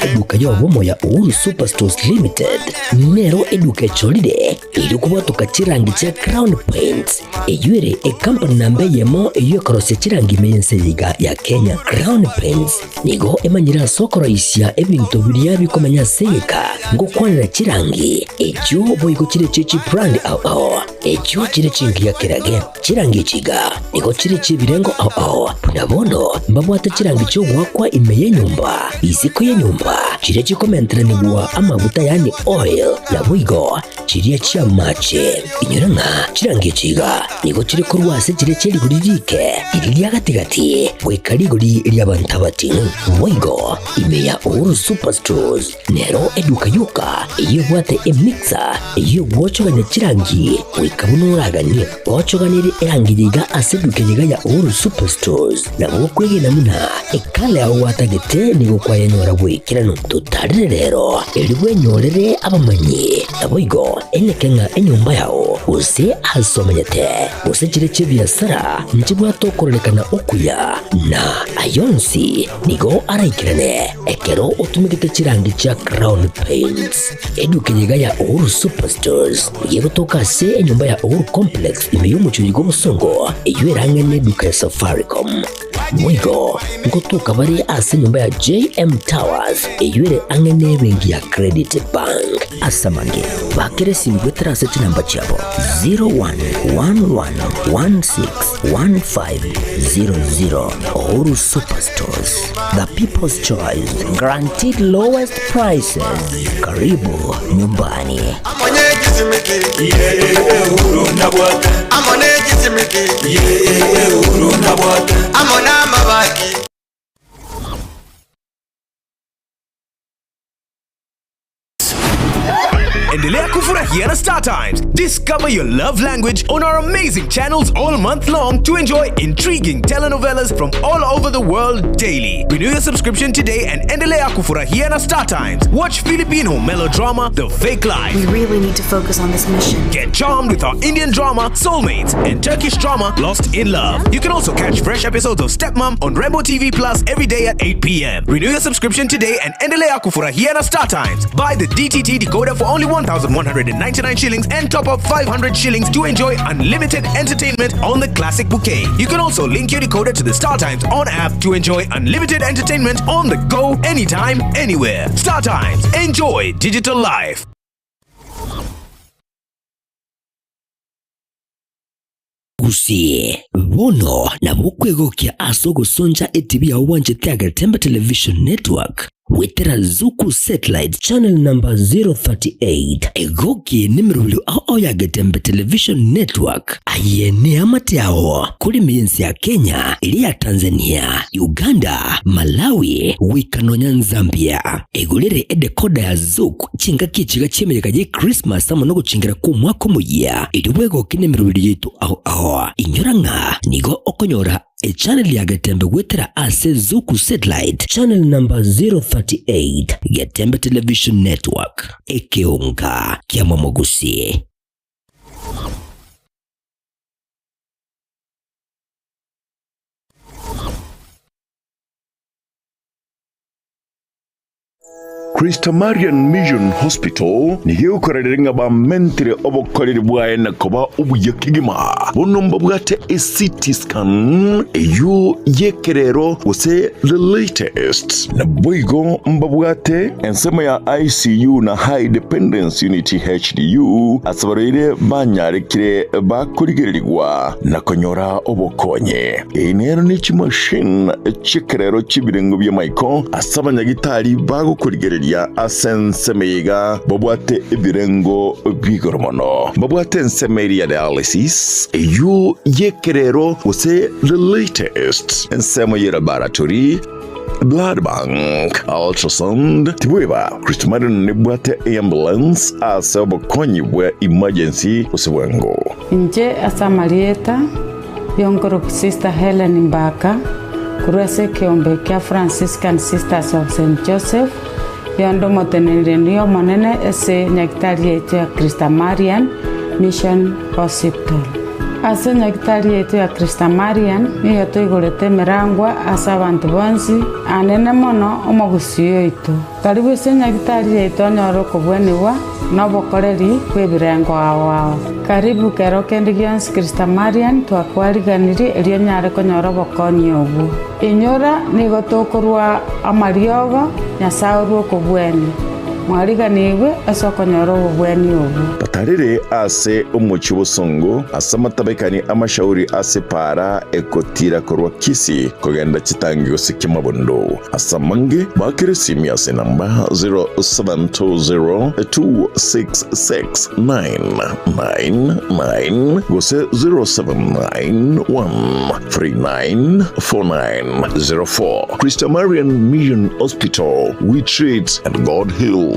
Speaker 4: Eduka y'obomo ya Uhuru Superstores Limited nero eduka echorire erio kobwatoka chirangi chia Crown Paints eyio ere ekampani namba eyemo eyio ekorosia chirangi ime y'ense eye iga ya Kenya. Crown Paints nigo emanyire ase okoroisia ebinto biria bikomenya ase egeka ngokwanera chirangi echio boigo chire chie chibrand ao ao echio chire chingiya kerage. Chirangi echi iga nigo chire chi'ebirengo ao ao, buna bono mbabwate chirangi chi'ogoakwa ime y'enyomba, isiko y'enyomba, chiria chikomenteranigwa amaguta yaani oil, naboigo chiria chi'amache. Inyora ng'a chirangi echi iga nigo chire korwa ase chiria chie rigori riike, riria ria gati-gati, goika rigori ri'abanto abating'u. Boigo ime ya Uhuru Superstores Nero eduka yoka eyio ebwate emixer eyio egwochogania chirangi goika buna oraganie. Gochoganerie erangi eye iga ase eduka eye iga ya Uhuru Superstores nabo okwegena buna ekala yao gwatagete nigo kwayenyora bw'ekeranu. Totarere rero erio bwenyorere abamanyi naboigo eneke ng'a enyomba yao gose ase omenyete gose chire chi'ebiasara nchibwate okororekana okuya na ayonsi nigo araikerane. Ekero otumegete chirangi chia Crown Paints, eduka eye iga ya Uhuru Superstores nigo egotoka ase enyomba ya Uhuru Complex ime y'omochie oyo bw'obosongo, eyio ere ang'e n'eduka ya Safaricom. Boigo ngotoka bare ase enyomba ya JM Towers eyio ere ang'e n'ebenki ya Credit Bank. Ase amange, bakera esimi goetera ase chinamba chiabo 0111161500. Uhuru Superstores. The People's Choice, guaranteed lowest prices. Karibu nyumbani.
Speaker 5: Endelea kufurahia na Star Times. Discover your love language on our amazing channels all month long to enjoy intriguing telenovelas from all over the world daily. Renew your subscription today and endelea kufurahia na Star Times. Watch Filipino melodrama The Fake Life.
Speaker 6: We really need to focus on this mission.
Speaker 5: Get charmed with our Indian drama Soulmates and Turkish drama Lost in Love. You can also catch fresh episodes of Stepmom on Rainbow TV Plus every day at 8 p.m. Renew your subscription today and endelea kufurahia na Star Times. Buy the DTT decoder for only 1,199 shillings and top up 500 shillings to enjoy unlimited entertainment on the classic bouquet. You can also link your decoder to the Star Times on app to enjoy unlimited entertainment on the go anytime, anywhere. Star Times, enjoy digital life.
Speaker 4: Gusii, bono nabo okwegokia ase ogosoncha etibi yao bwanchete Agetembe Television Network goetera Zuku Satellite Channel number 038. Egoki nemerobio ao ao ya Getembe Television Network. Aye neamate ao korime y'ense ya Kenya, eria ya Tanzania, Uganda, Malawi, goika nonya Nzambia. Egorere edecoder ya Zuku chingaki echiga chi'emeyega y'Ekrismasi amo nogochingera kw'omwaka omoyia, erio bwegoke nemeroberi yaito ao ao. Inyora ng'a nigo okonyora echannel ya Getembe goetera ase Zuku Satellite channel number 038, Getembe Television Network, ekeonga ki'amamogusi.
Speaker 7: Christamarian Mission Hospital nigo egokorerera ng'a bamentire obokoreri bwaye na koba obuya kegima. Bono mbabwate eCT scan eyio y'ekerero gose the latest. Naboigo mbabwate ensemo ya ICU na High Dependence Unit HDU ase abarwaire banyarekire bakorigererigwa na konyora obokonyi. Eye nero ne chimashini chi'ekerero chi'ebirengo bi'amaiko ase abanyagitari bagokorigereria ase ensemo eye iga babwate ebirengo bi'igoro mono. Mbabwate ensemo eria ya dialysis, eyio y'ekerero gose the latest, ensemo ye laboratory. Blood bank, ultrasound, tibweba Kristo Marion nebwate eambulance ase obokonyi bwa emergency gose bwango.
Speaker 8: Inche ase amarieta y'onkoroku Sister Hellen Mbaka, korwa ase ekeombe kia Franciscan Sisters of Saint Joseph, yonde omoteneneri omonene ase nyagitari yaito ya Christa Marian Mission Hospital. Ase nyagitari yaito ya Christa Marian nigo toigorete emerangwa ase abanto bonsi, anene mono omogusii oito. Karibu ase nyagitari yaito onyore okobwenigwa na obokoreri bw'ebirengo ao ao. Karibu kero kende gionsi Christa Marian twakwariganirie erio onyare konyora obokonyi obwo. Inyora nigo tokorua amariogo, Nyasae orue okobwenia. Mwariganigwe ase okonyora obobweni obwo.
Speaker 7: Batarire ase omochie bosongo, ase amatabekani amashauri ase paara egotira korwa Kisii kogenda chitangi gose kiamabondo. Ase amange, baakere esimi ase enamba 0720266999 gose 0791394904. Christa Marian Mission Hospital, we treat and God heals.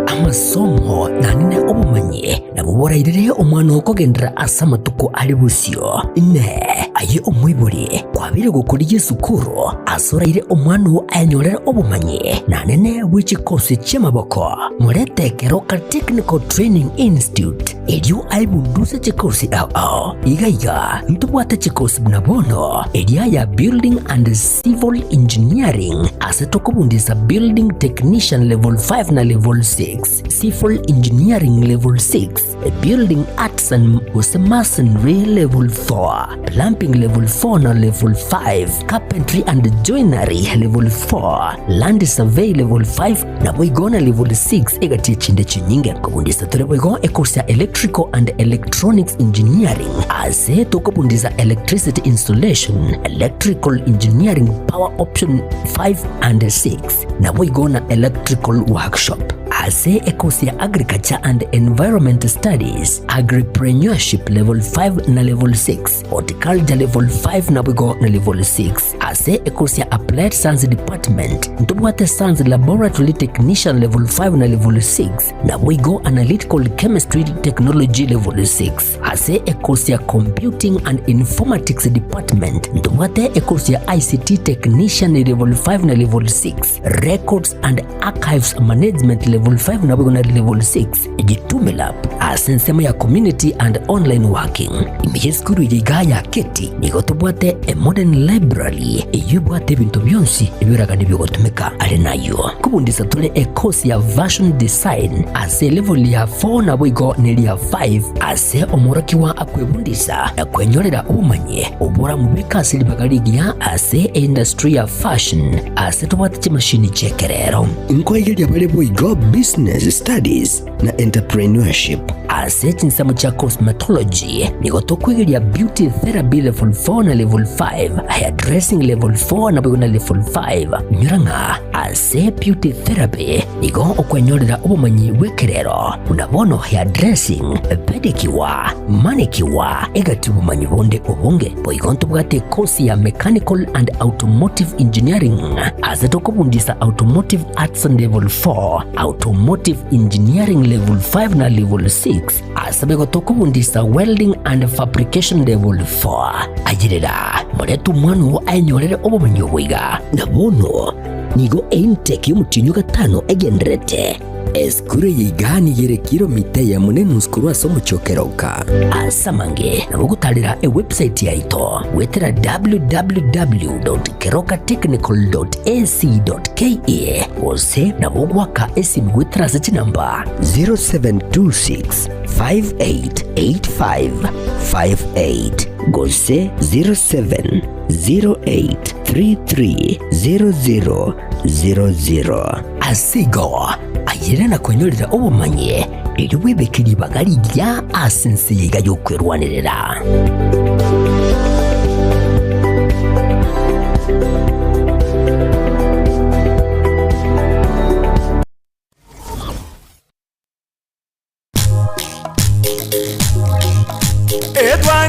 Speaker 4: Amasomo naende obomanyi nabwo borairere omwana oo kogenderera ase amatuko are bosio. Inee! Aye omoibori kwabeire gokorigia esukuru ase oraire omwana oo ayenyorere obomanyi naende bwe chikosi chi'amaboko? Morete Keroka Technical Training Institute erio aebunduse chikosi ao ao. Iga iga ntobwate chikosi buna bono eria ya Building and Civil Engineering ase tokobundisa Building Technician Level 5 na Level 6, Civil Engineering Level 6, Building Arts and gose Masonry Level 4, Plumbing Level 4 na Level 5, Carpentry and Joinery Level 4, Land Survey Level 5 Naboigo na level 6 egati echinde chinyinge. Kobundisa tore boigo ecourse ya Electrical and Electronics Engineering ase tokobundisa Electricity Installation, Electrical Engineering Power Option 5 and 6 naboigo na Electrical Workshop. Ase ecourse ya Agriculture and Environment Studies, Agripreneurship level 5 na level 6, Horticulture level 5 naboigo na level 6. Ase ekosi ya Applied Science Department ntobwate Science Laboratory Technician Level 5 na Level 6, naboigo Analytical Chemistry Technology Level 6. Ase ekosi ya Computing and Informatics Department ntobwate ekosi ya ICT Technician Level 5 na Level 6, Records and Archives Management Level 5 naboigo na Level 6. Jitume Lab ase ensemo ya Community and Online Working. Ime y'esukuru eye igaa ya Keti nigo tobwate a modern library eyio ebwate ebinto bionsi ebioragani biogotumeka. Are nayio kobundisa tore e course ya Fashion Design ase elevel ya 4 naboigo neria 5 ase omworokigwa akwebundisa na kwenyorera obomanyi oboramobeke ase ribaga rigiya ase eindustry ya fashion ase tobwate chimashini chi'ekerero.
Speaker 9: Nkoigeria bare boigo Business Studies na Entrepreneurship.
Speaker 4: Ase chinsemo chia Cosmetology nigo tokoigeria Beauty Therapy Level 4 na Level 5, Hairdressing Level 4 naboigo na Level 5. Inyora ng'a ase Beauty Therapy nigo okwenyorera obomanyi bw'ekerero buna bono hairdressing, pedicure, manicure, egati obomanyi bonde obonge. Boigo ntobwate ekosi ya Mechanical and Automotive Engineering ase tokobundisa Automotive Arts Level 4, Automotive Engineering Level 5 na Level 6 ase boigo tokobundisa Welding and Fabrication Level 4. Ayerera, morete omwana oo aenyorere obomanyi obo iga.
Speaker 9: Na bono nigo eintake y'omotienyi o gatano egendererete. Esukuru eye igaa nigo ere kilomita eyemo na enusu korwa ase omochie o Keroka.
Speaker 4: Ase amange nabo ogotarera ewebsite yaito goetera www.kerokatechnical.ac.ke gose nabo ogoaka esimi goetera ase chinamba
Speaker 9: 0726 588558 gose 0708330000.
Speaker 4: Ase igo, ayere na kwenyorera obomanyi, erio bwebeke ribaga rigiya ase ense eye iga y'okwerwanerera.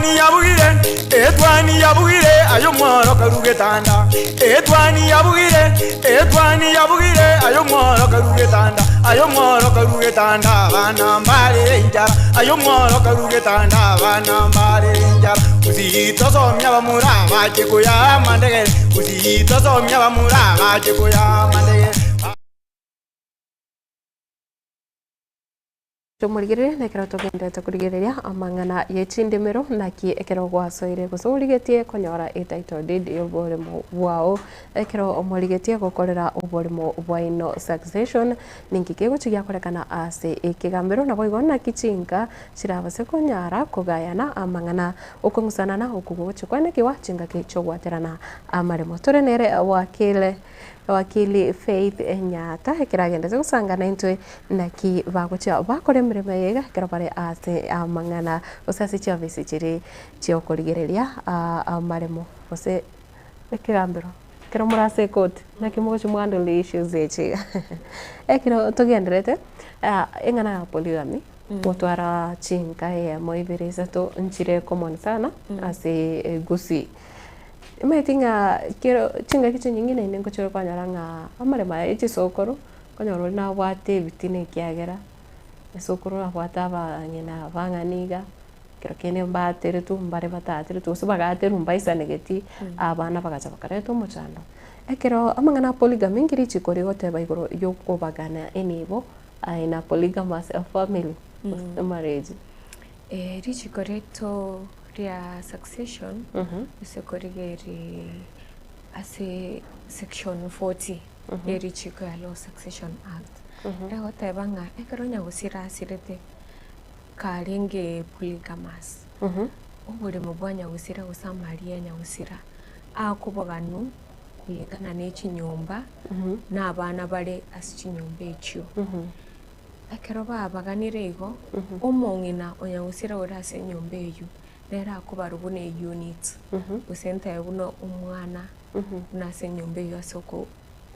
Speaker 1: Etwani yabugire, etwani yabugire, aye omworo karue getanda. Etwani yabugire, etwani yabugire, aye omworo karue getanda. Aye omworo karue getanda, abana mbare enchara. Aye omworo karue getanda, abana mbare enchara. Gusii tosomia abamura bache koyaa amandegere, Gusii tosomia abamura bache koyaa amandegere.
Speaker 2: Tomorigererie nekero togenderete korigereria amang'ana ye chindemero, naki ekero gwasoire gose origetie konyora etitle deed y'oboremo bwao, ekero omorigetie gokorera oboremo bwaino succession, ninki kegochia giakorekana ase ekegambero, naboigo naki chinka chirabase konyara kogayana amang'ana okong'usanana okwo gogochia koenekiwa chingaki chi'ogwaterana amaremo. Tore nere wakili. Wakili Faith Nyaata ekero agendete gosanga naintwe naki bagochia bakora emeremo eye iga ekero bare ase amang'ana gose ase chiofisi chiria chiokorigereria amaremo gose ekegambero ekero more ase ekoti naki mogochia mwa handle issues echi iga. Ekero togendererete eng'ana ya polygamy gotwara chinka eyemo ibere isato nchire common sana ase gusii. Omanyete ng'a kero chingaki chinyinge naende ngochia kwanyora ng'a amaremo aya ya chisokoro, okonyora oria nabwate ebitina ekiagera, esokoro abwate abang'ina abang'ani iga, ekero kende mbateretwe mbare batateretwe gose bagaterwa mbaisanegeti, abana bagacha bakareta omochando. Ekero amang'ana a polygamy inki richiko rigoteba igoro ya okobagana enibo aye na polygamous family gose marriage?
Speaker 3: Richiko riaito ria succession gose korigereria ase section 40 ye richiko ya Law Succession Act, egoteba ng'a ekero nyagosira asirete karenge polygamous, oboremo bwa nyagosira gose amari ya nyagosira akoboganwa kulingana ne chinyomba na abana bare ase chinyomba echio. Ekero babaganire igo, omong'ina o nyagusira ore ase enyomba eyio nere akobarwa buna eunit, gose ntabe buna omwana buna ase enyomba eyio ase oko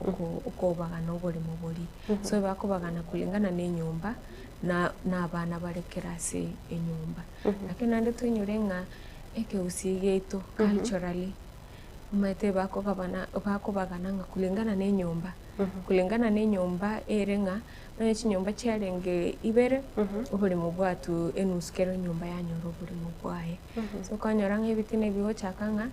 Speaker 3: oko okobagana oboremo boria. So bakobagana kulingana na enyomba na na abana bare kera ase enyomba. Lakini naende toinyore ng'a ekegusii giaito culturally, omanyete bakogabana bakobagana ng'a kulingana na enyomba, kulingana na enyomba ere ng'a Nonya chinyomba chiarenge ibere, oboremo bwatu enusu kera enyomba yanyora oboremo bwaye. So okonyora ng'a ebitina ebi bigochaka ng'a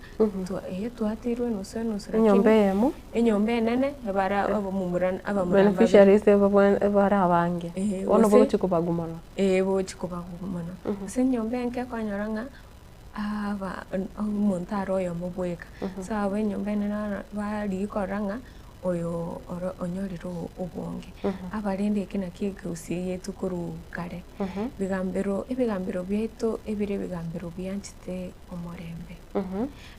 Speaker 3: twa eh twateirwe enusu enusu lakini
Speaker 2: Enyomba eyemo.
Speaker 3: enyomba enene ebara abamura abamura mbabere.
Speaker 2: Beneficiaries ebabwe ebare abange,
Speaker 3: Eh,
Speaker 2: bono
Speaker 3: gose
Speaker 2: bogochia kobagwa mono.
Speaker 3: eh bogochia kobagwa mono. Gose enyomba enke okonyora ng'a aba omonto are oyomo bweka. So abwo enyomba enene bono barigia korora ng'a oyo oro onyorire obonge. Aba rende eke nakio ekegusii giaito korwa kare, bigambero ebigambero biaito ebire ebigambero bianchete omorembe.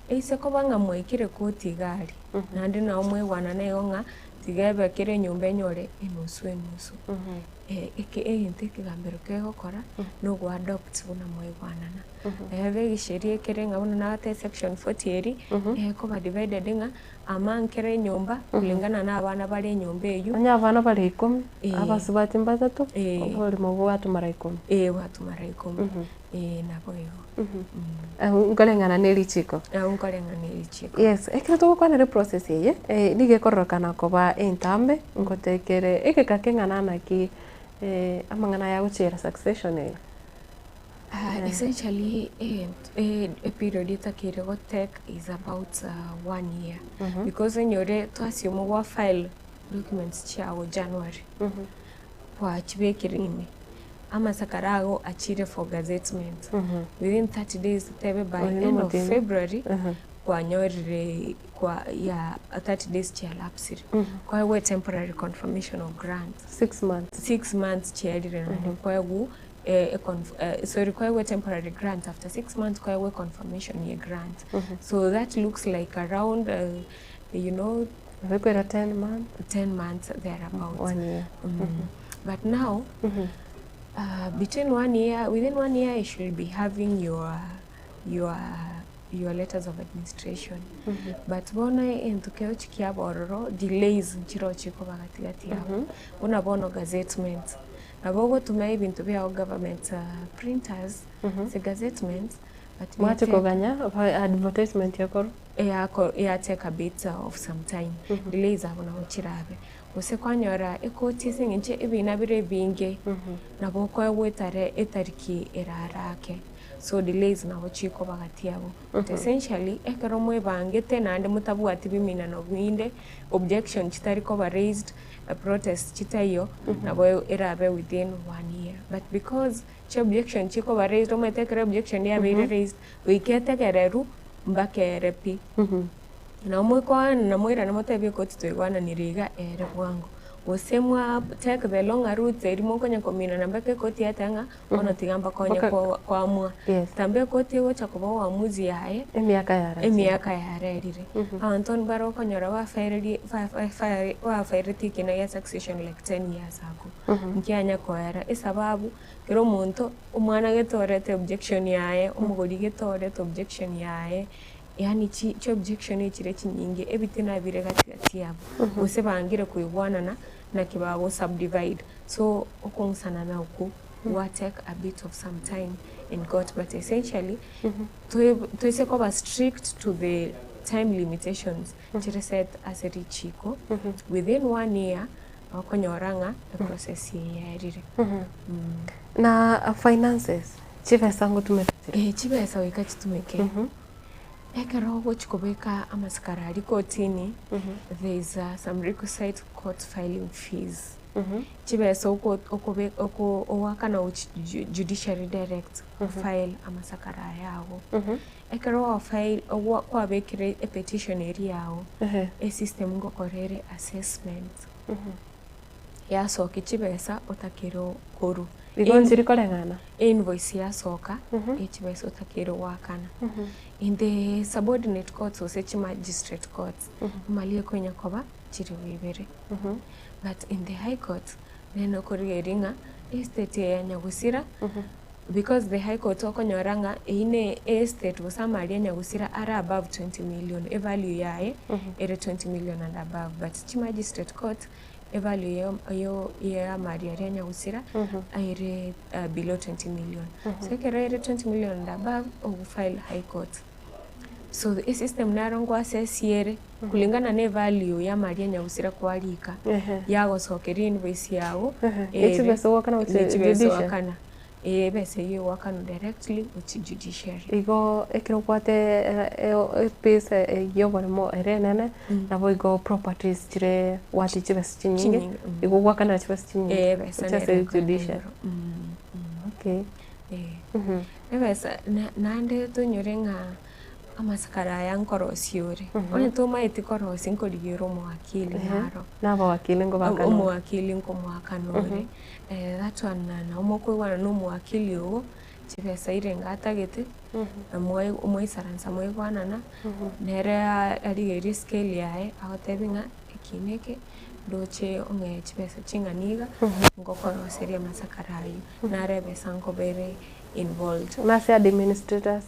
Speaker 3: Eise koba ng'a mwaikire koti iga aria, naende nabo mwaigwanana igo ng'a tiga ebe kera enyomba enyore enusu enusu. Eke egento ekegambero kegokora, nogoadopt buna mwaigwanana. Ebe egesheria ekere ng'a buna nagoteba section 40 eria, ekoba divided ng'a ama nkere enyomba kulingana na abana bare enyomba eywo.
Speaker 2: Onye abana bare ikomi,
Speaker 3: Eh.
Speaker 2: abasubati mbatato,
Speaker 3: Eh.
Speaker 2: oborimo bwatumara ikomi.
Speaker 3: Eh, bwatumara ikomi, eh nabo igo.
Speaker 2: Nkoreng'ana ne richiko.
Speaker 3: Nabo nkoreng'ana ne richiko.
Speaker 2: Yes, ekero togokwanera eprocess eye, nigo ekororokana koba entambe, ngotekere egeka keng'ana naki amang'ana aya agochiera succession eye?
Speaker 3: Essentially eperiod etakeire go take is about one year because onyore twasioma gwa file documents chiago January, gwachibekire ime, amasakara ago achire for gazettement, within 30 days totebe by end of February kwanyorire kwa ya 30 days chialapsire, kwaegwa temporary confirmation of grant.
Speaker 2: 6 months.
Speaker 3: 6 months chiarire naende kwaegwa sorry, kwaegwa temporary grant after 6 months kwaegwa confirmation ye grant. So that looks like around
Speaker 2: Bikwera 10 months.
Speaker 3: 10 months thereabout.
Speaker 2: One year.
Speaker 3: But now between one year within one year you should be having your letters of administration. But bono egento kegochi kiaba ororo delays nchiro chikoba gatigati abo. Buna bono gazettement nabo ogotuma ebinto biago government printers ase gazettement. But
Speaker 2: Mwache
Speaker 3: yate-
Speaker 2: koganya advertisement ekorwa.
Speaker 3: Eyako yatake a bit of some time, delays abwo nabo chirabe. Gose kwanyora ekoti ase eng'encho ebina bire ebinge, nabo okoegwa etare etariki erarake. So delays nabo chikoba gati abwo. But essentially, ekero mwebangete naende motabwati biminano binde, objection chitari koba raised, protest chitaiyo, nabo erabe within one year. But because chi objection chikoba raised, omanyete ekero objection yabeire raised, goika etegererwu mpaka ere pi. Nabo mokoana na moirane motebie ekoti toigwananire iga ere bwango. Gose mwa take the longer route eria mokonya kominana mpaka ekoti yateba ng'a bono tiga mbakonye
Speaker 2: Mpaka-
Speaker 3: koamua.
Speaker 2: Yes.
Speaker 3: Tamba ekoti egocha koba oamuzi yaye,
Speaker 2: Emiaka yarachire.
Speaker 3: emiaka yarerire. Abanto mbare okonyora bafaererie bafaeretie ekina gia succession like ten years ago. Nkianya koera esababu, kera omonto, omwana gete orete objection yaye, omogori gete orete objection yaye, yaani chi chi objection echire chinyinge, ebitina bire gati gati abwo, gose bangire koigwanana naki bago subdivide. So, okong'usanana okwo gwa take a bit of some time in court but essentially, toe toise koba strict to the time limitations chire set ase richiko, within one year, okonyora ng'a eprocess eye yaerire.
Speaker 2: Na finances, chibesa ngotumeka chire?
Speaker 3: Eh, chibesa goika chitumeke. Ekero ogochi kobeka amasikara aria kotini, there is some requisite court filing fees. Chibesa oko okobe oko ogoakana gochi judiciary direct file amasakara aya ago. Ekero gwa file ogwa kwabekire epetition eria yago, esystem ngokora ere assessment. Yasokia chibesa otakeire korwa.
Speaker 2: Igo nchiri koreng'ana?
Speaker 3: Einvoice yasoka, echibesa otakeire goakana. In the subordinate courts gose chimagistrate courts, amali ekonya koba chiribu ibere. But in the high court, nene okorigereria ng'a estate eye ya nyagusira, because the high court okonyora ng'a eywo ne estate gose amali ya nyagusira are above 20 million, evalue yaye ere 20 million and above, but chimagistrate court evalue ya yo ya amali aria ya nyagusira ere below 20 million. So ekero ere 20 million and above, ogofile high court. So esystem naro ngoassess ere kulingana na evalue ya amali ya nyagusira kwarika, yagosokeria invoice yago,
Speaker 2: Ehe. Echibesa ogoakana gochia
Speaker 3: ne chibesa
Speaker 2: judicial?
Speaker 3: ogoakana, eh, ebesa eywo egoakanwa directly gochia judiciary.
Speaker 2: Igo ekero obwate epesa ya oboremo ere enene, nabo igo properties chire wati chibesa chinyinge,
Speaker 3: Chinyinge, mm.
Speaker 2: igo ogoakanera chibesa chinyinge
Speaker 3: Eh, ebesa
Speaker 2: gochia
Speaker 3: nere
Speaker 2: ase
Speaker 3: ekoenda
Speaker 2: judiciary.
Speaker 3: igoro. Mm,
Speaker 2: Okay.
Speaker 3: Eh. Ebesa na naende tonyore ng'a amasakara aya nkorosia ore, onye tomaeti korosia nkorigia ore omowakili naro.
Speaker 2: Na abawakili nkobaakana ore.
Speaker 3: Omowakili nkomoakana ore, that one nabo mokoigwana na omowakili ogo, chibesa irenga atagete, na mwaisaransa mwaigwanana, nere arigererie escale yaye, agotebi ng'a eki na eke, ndoche ong'ee chibesa ching'ana iga, ngokoroseria amasakara aywo, naro ebesa nkoba ere involved.
Speaker 2: Nase administrators?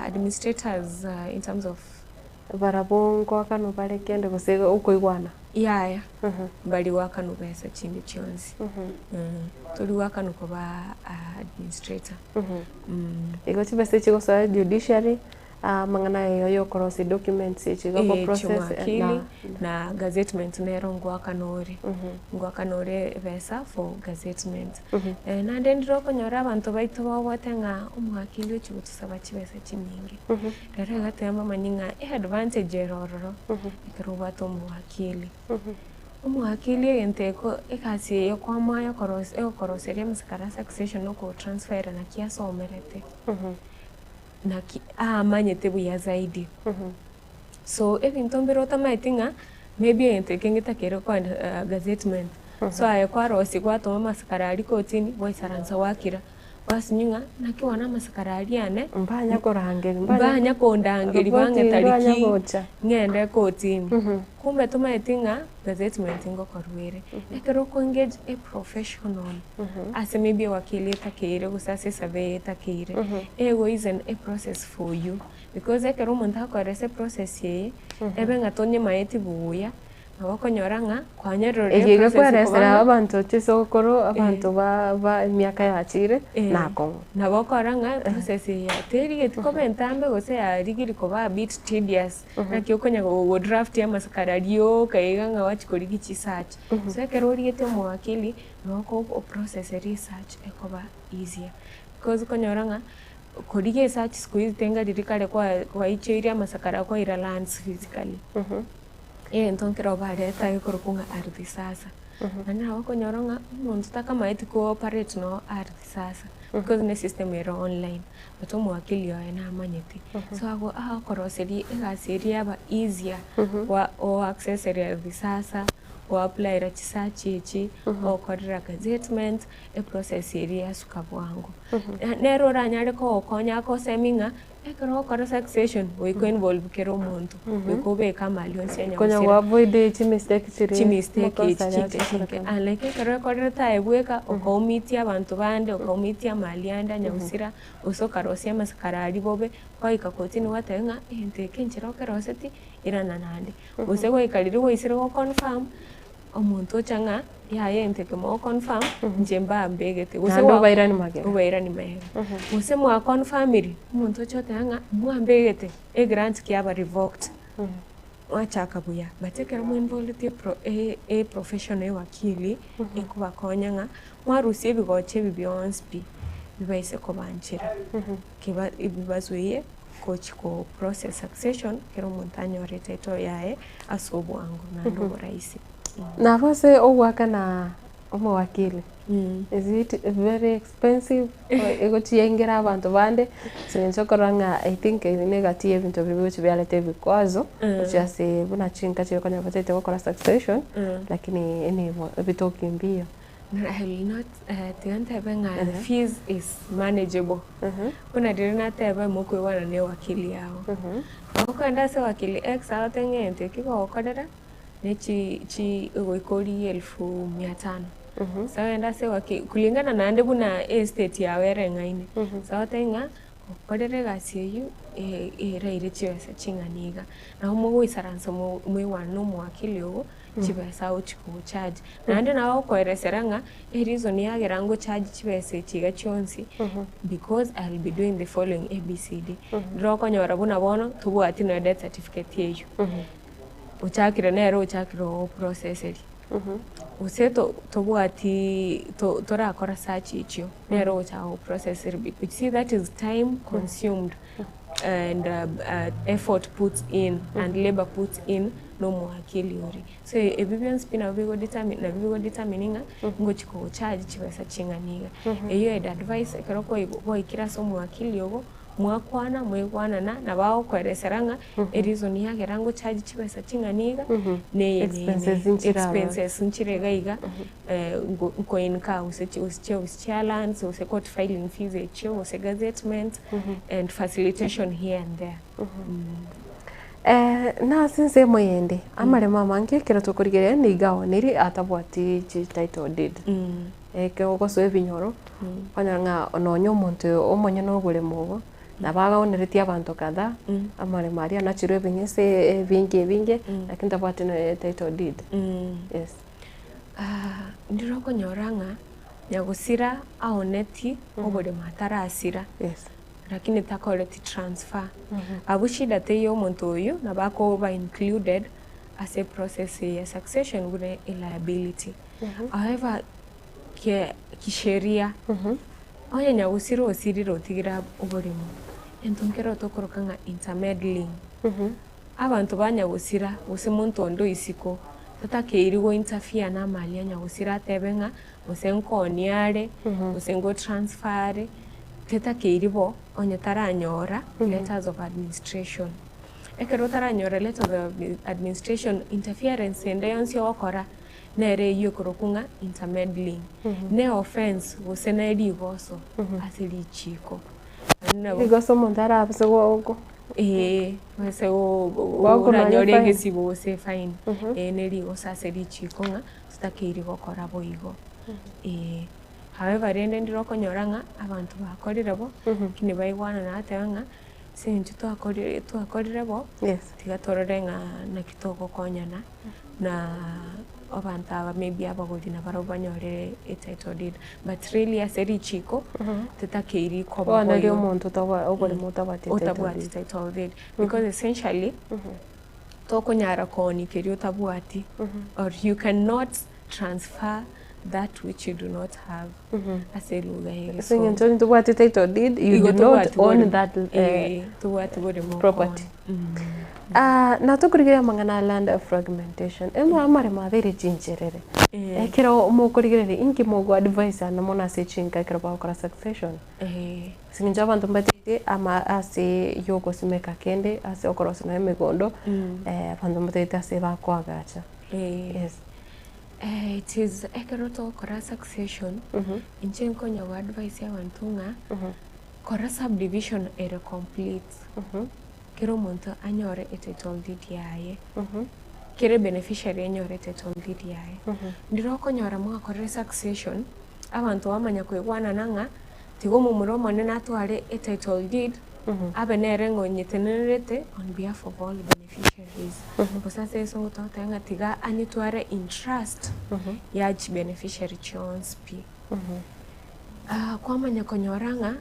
Speaker 3: Administrators in terms of?
Speaker 2: Barabwo nkoakanwa bare kende gose okoigwana?
Speaker 3: Yaya, mbari goakanwa besa chinde chionsi. Tori goakanwa koba administrator.
Speaker 2: Igo chibesa echi chigosoa judiciary, amang'ana aye ya okorosia documents echi iga
Speaker 3: Eh,
Speaker 2: process
Speaker 3: chiomwakili
Speaker 2: na
Speaker 3: na gazettement nero ngoakana ore. Ngoakana ore ebesa for gazettement. Naende ndire okonyora abanto baito babwate ng'a omwakili ochia gotosaba chibesa chinyinge. Rero iga teba mbamanye ng'a eadvantage ere ororo ekero obwate omowakili. Omowakili egento eko egasi eye kwamoa yokorosia egokoroseria amasakara a succession okotransfera naki asomerete, naki aamanyete buya zaidi. So ebinto mbire otamaeti ng'a maybe egento eke ngetakeire koenda gazettement. So aye kwarosia gwatoma amasakara aria kotini gwaisaransa gwakira. Gwasinywa ng'a naki bono amasakara aria ane
Speaker 2: Mbanya korangeria,
Speaker 3: mbanya kondangeria
Speaker 2: Ripoti
Speaker 3: bang'e
Speaker 2: mbanya
Speaker 3: tariki
Speaker 2: gocha.
Speaker 3: ng'ende kotini. Kumbe tomaeti ng'a gazettement ngokorwa ere. Ekero oko engage a professional ase maybe ewakili etakeire gose ase esurvey etakeire, ego is an a process for you. Because ekero omonto akoresa eprocess eye, ebe ng'a tonyemaeti buya, Nabo okonyora ng'a kwanyorire
Speaker 2: Eye
Speaker 3: eprocess koba
Speaker 2: egekweresera
Speaker 3: ng'a
Speaker 2: abanto chisokoro, abanto ba ba emiaka yachire nakong'u.
Speaker 3: Nabo okora ng'a eprocess eye terigeti koba entambe gose yarigiri koba a bit tedious, naki okonya go draft amasakara rioka iga ng'a gwachia korigia chisearch. So ekero origetie omowakili, nabo oko process research ekoba easier. Because okonyora ng'a korigia esearch siku hizi tenga riria kare kwa kwaichoirie amasakara kwaira lands physically. Egento nkero bareta gekorokwa ng'a ardhi sasa, naende nabo okonyora ng'a omonto takamaeti ko operate no ardhi sasa, because ne system ere online, but omowakili oye namanyete. So ago agokoroseria egasi eria yaba easier, wa o accesseria ardhi sasa, o applyera chisearch echi, okorera gazettement, eprocess eria yasuka bwango. Nere oranyare kogokonya agosemi ng'a. Ekero ogokora succession goika oinvolve kera omonto, goika obeke amali onsi
Speaker 2: Konya
Speaker 3: anyagosira.
Speaker 2: go avoid chimistake chiria
Speaker 3: Chimistake
Speaker 2: makosa
Speaker 3: echi chinke chinke.
Speaker 2: yagokorekana.
Speaker 3: Unlike ekero okorerete aye bweka, okaumitia abanto bande, okaumitia amali ande anyagosira, gose okarosia amasakara aria bobe, kwaika kotini gwateba ng'a egento eke enchera okeroseti, irana naende. Gose gwaika riria gwaisire go confirm, Omonto ocha ng'a yaya egento eke mogo confirm inche mbambegete gose
Speaker 2: Naende obairanie magega.
Speaker 3: obairanie magega. Gose mwa confirmiri, omonto ocha oteba ng'a mwambegete, egrant kiaba revoked, mwachaka buya. But ekero mwa involveti epro eprofession ya ewakili, ekobakonya ng'a mwarusia ebigocha ebi bionsi pi, bibaise kobanchera, kiba bibazuie gochi ko process succession ekero omonto anyore etitle yaye ase obwango naende oboraisi.
Speaker 2: Nabo ase ogoakana omowakili, is it very expensive egochiengera abanto bande ase eng'encho okorora ng'a I think eye na egati ya ebinto biria bigochi biareta ebikwazo gochia ase buna chinka chiria okonyora batagete gokora succession lakini enibo ebitoki mbiyo.
Speaker 3: I will not tiga ntebe ng'a the fees is manageable. Buna riria nateba mokoigwana na ewakili yago. Okoenda ase ewakili X agote ng'a egento eki kogokorera ne chi chi ogoika origie elfu mia tano. Ase ogende ase ewakili kulingana naende buna estate yago ereng'aine. Ase agotebi ng'a gokorera egasi eywo eraire chibesa ching'ana iga. Nabo mogoisaransa moigwane na omowakili ogo. chibesa agochi kogocharge. Naende nabo agokoeresera ng'a ereason yagera ngocharge chibesa echi iga chionsi because I will be doing the following ABCD. Ndire okonyora buna bono tobwati nonya death certificate eywo, ochakire nere ochakire gogoprocesseria, gose to tobwati to torakora search echio, nere ogochaka gogoprocesseria you see that is time consumed and effort put in and labour put in na omowakili oria. So ebi bionsi pi nabo bigo determine nabio bigo determine ng'a ngochi kogocharge chibesa ching'ana iga. Eyio ed advice ekero kwaikire ase omowakili ogo, mwakwana mwaigwanana nabo agokoeresera ng'a ereason yagera ngocharge chibesa ching'ana iga, neye neye neye.
Speaker 2: Expenses nchire aba.
Speaker 3: Expenses nchire iga iga, nko incur gose chiofisi chia lands, gose court filing fees echio, gose gazettement and facilitation here and there.
Speaker 2: Nase ensemo eyende, amaremo amange ekero tokorigereria nigo aoniri atabwati chi title deed. Ekero ogosoa ebinyoro, okonyora ng'a nonye omonto omonyene oboremo obo, nabo aoneretie abanto kadhaa, amaremo aria anachirwe ebing'ese ebinge ebinge, lakini tabwati nonya title deed. Yes.
Speaker 3: Ndire okonyora ng'a nyagosira aoneti oboremo atarasira.
Speaker 2: Yes.
Speaker 3: Lakini takoreti transfer. Abwo shida teiyo omonto oyio nabo akoba included ase eprocess eye ya succession buna eliability. However, ke kisheria, onye nyagusira osirire otigire oboremo, egento nkere tokoroka ng'a intermeddling. Abanto ba nyagusira gose monto onde o isiko, tatakeiri go interfere na amali a nyagusira atebe ng'a gose nkoonia are, gose ngo transfer are, tetakeiri bo onye taranyora letters of administration. Ekero otaranyora letters of administration, interference ende yonsi ogokora, nere eywo ekorokwa ng'a intermeddling. Ne offence gose ne rigoso ase richiiko. Naende nabo.
Speaker 2: Rigoso omonto arabase go.
Speaker 3: Eeh, gose
Speaker 2: Gokomanya
Speaker 3: oranyore
Speaker 2: fine.
Speaker 3: egesibo gose efine, eh ne rigoso ase richiiko ng'a totakeiri gokora boigo. Eeh, however rende ndire okonyora ng'a abanto bakorire bo, lakini baigwanana bateba ng'a. Ase eng'encho twakorire twakorire bo,
Speaker 2: Yes.
Speaker 3: tiga torore ng'a naki togokonyana, na abanto aba maybe abagori nabarabwo banyore etitle deed. But really ase richiko, tetakeiri koba
Speaker 2: Bono ria
Speaker 3: boigo.
Speaker 2: omonto otabwa oboremo otabwati etitle
Speaker 3: Otabwati
Speaker 2: deed.
Speaker 3: title deed. Because essentially, tokonyara koonia keria otabwati, or you cannot transfer that which you do not have ase elugha ya
Speaker 2: Ase
Speaker 3: Egesongo.
Speaker 2: eng'encho onye tobwati title deed, you
Speaker 3: Igo
Speaker 2: do not
Speaker 3: tobwati
Speaker 2: own
Speaker 3: boremo.
Speaker 2: that eh,
Speaker 3: Eh, tobwati boremo
Speaker 2: property.
Speaker 3: okoonia.
Speaker 2: Ah, natokorigereria amang'ana a land fragmentation, emo amaremo abeire chincherere.
Speaker 3: Eh.
Speaker 2: Ekero mokorigereria inki mogo advise ana mono ase chinka ekero bagokora succession?
Speaker 3: Eh.
Speaker 2: Ase eng'encho abanto mbatete ama ase yogosimeka kende, ase okorosia nonya emegondo, abanto mbatete ase bakoagacha.
Speaker 3: Eh.
Speaker 2: Yes.
Speaker 3: Eh, it is ekero togokora succession, inche nkonya go advise abanto ng'a, kora subdivision ere complete. Kera omonto anyore etitle deed yaye, kera ebeneficiary enyore etitle deed yaye. Ndire okonyora mwakorire succession, abanto bamanya koigwanana ng'a, tiga omomura omonene atware etitle deed, abe nere ng'a onyetenenerete on behalf of all beneficiaries. Gose ase esongo togoteba ng'a tiga anyetware in trust ya chibeneficiary chionsi pi. Kwamanya konyora ng'a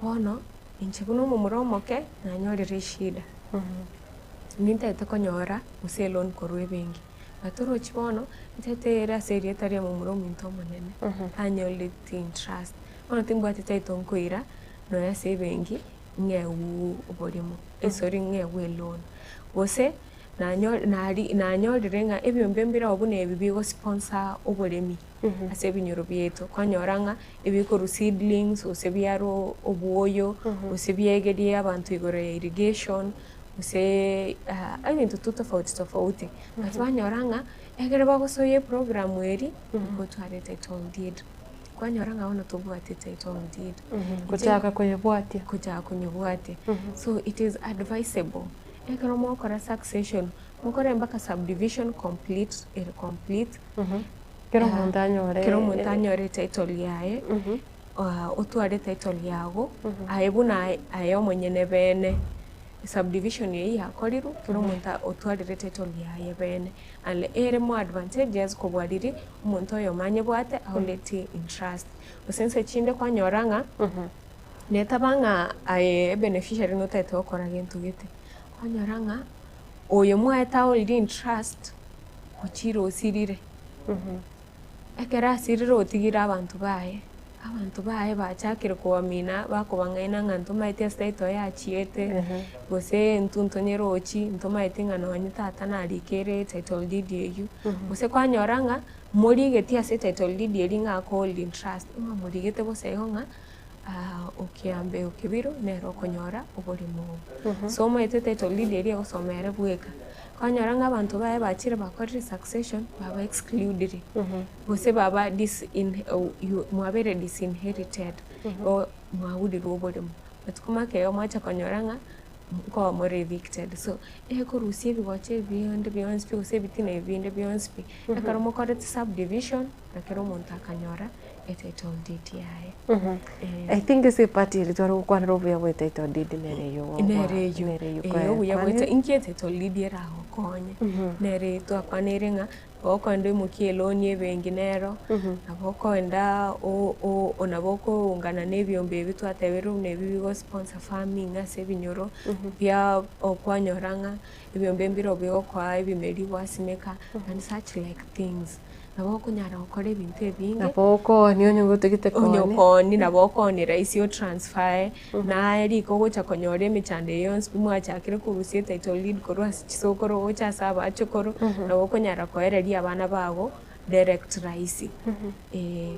Speaker 3: bono inche buna omomura omoke nanyorire eshida, nintagete konyora gose eloan korwa ebenki, but oroche bono ntaete ere ase erieta ria momura ominto omonene, anyorete in trust, bono timbwati title nkoira nonya ase ebenki ng'ewu oboremo, sorry ng'ewu eloan. Gose nanyo nari nanyorire ng'a ebiombe mbireo buna ebi bigosponsor oboremi ase ebinyoro biaito, kwanyora ng'a ebikorwa seedlings, gose biarwa obwoyo, gose biegerie abanto igoro ya irrigation, gose ebinto tu tofauti tofauti. But banyora ng'a ekero bagosoyia eprogram eria, gotwara etitle deed. Kwanyora ng'a bono tobwati etitle deed.
Speaker 2: Gochaka koyebwatia.
Speaker 3: Gochaka konyebwatia. So it is advisable, ekero mogokora succession, mokore mpaka subdivision complete, ere complete.
Speaker 2: Kera omonto anyore.
Speaker 3: Kera omonto anyore etitle yaye, otware etitle yago, aye buna aye omonyene bene, subdivision eyio yakorirwe, kera omonto otwarire etitle yaye bene. And ere more advantageous kobua riria omonto oyomo anyebwate aoreti in trust. Gose inse chinde kwanyora ng'a, netaba ng'a aye ebeneficiary notagete gokora gento gete, kwanyora ng'a oyo mwaete aorire in trust, ochire osirire. Ekero asirire otigire abanto baye, abanto baye bachakire kobamina bakobang'aina ng'a ntomaeti ase title yachiete, gose intwe ntonyerochi, ntomaeti ng'a nonye tata narikere title deed eywo. Gose kwanyora ng'a morigeti ase title deed eria ng'a ako hold in trust, ng'a morigete bosa igo ng'a okiambe okebiro nere okonyora oboremo obo. So omanyete title deed eria egosoma ere bweka. Kwanyora ng'a abanto baye bachire bakorire succession baba excludire, gose baba disin mwabeire disinherited, o mwaburirwe oboremo. Matuko make mwacha konyora ng'a nkoba more evicted. So, ekorusia ebigocha ebi bionde bionsi pi gose ebitina ebi binde bionsi pi, ekero mokorete subdivision, na kera omonto akanyora etitle deed yaye.
Speaker 2: I think ase epart eri tware gokwanera obuya bwa etitle deed nere eywo
Speaker 3: Nere eywo,
Speaker 2: nere eywo
Speaker 3: eh, obuya bwa
Speaker 2: kwakwanire.
Speaker 3: inki etitle deed eragokonye, nere twakwaneire ng'a nabo okoenda oimokie eloni ebenki nero, nabo okoenda o- o- nabo okoungana na ebiombe ebi twatebirie buna ebi bigo sponsor farming ase ebinyoro, bia okwanyora ng'a ebiombe mbire bigokoa ebimeri gwasimeka and such like things. Nabo okonyara gokora ebinto ebinge.
Speaker 2: Nabo okooni onye gotagete
Speaker 3: Onye
Speaker 2: kooni.
Speaker 3: okooni nabo okooni rahisi otransfer, naye riko ogocha konyora emechando eye yonsi pi mwachakire korusia etitle deed korwa ase chisokoro gocha ase abachokoro, nabo okonyara koereria abana bago direct rahisi, eh.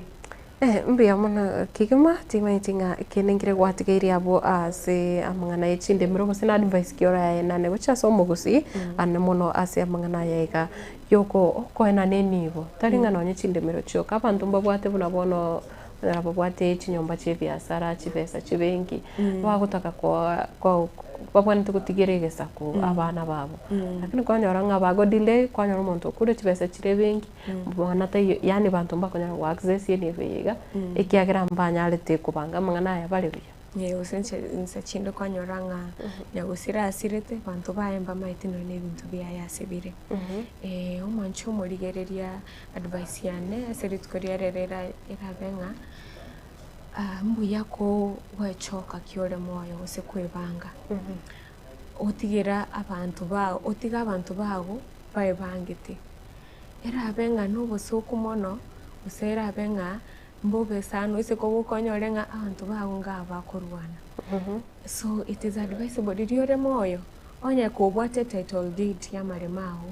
Speaker 2: Mbuya mono kegima, timanyeti ng'a kende nkere gwatigeire abwo ase amang'ana ye chindemero gose na advice ki oraenane gochia ase omogusii ande mono ase amang'ana aya iga yoko okoenana enibo. Tari ng'a nonye chindemero chioka, abanto mbabwate buna bono onyora babwate chinyomba chia ebiasara, chibesa chibenki, bagotaka koa ko babwenerete gotigera egesaku abana babo. Lakini kwanyora ng'a bago delay, kwanyora omonto okure chibesa chire ebenki. Bono taiyo, yaani banto mbakonyara go access enibo eye iga, ekiagera mbanyarete kobanga amang'ana aya bare buya.
Speaker 3: Gose inche inse chinde kwanyora ng'a nyagosira asirete, abanto baye mbamaeti nonya na ebinto biaye ase bire. Omwanchi omorigereria advice yane ase rituko ria rero era erabe ng'a mbuya ko gwechoka ki ore moyo gose kwebanga, otigere abanto bao otige abanto bago baebangete, erabe ng'a na obosoku mono, gose erabe ng'a mbobe sana ase kogokonyore ng'a abanto bago nga bakorwana. So it is advisable riria ore moyo, onye kobwate title deed ya amaremo ago,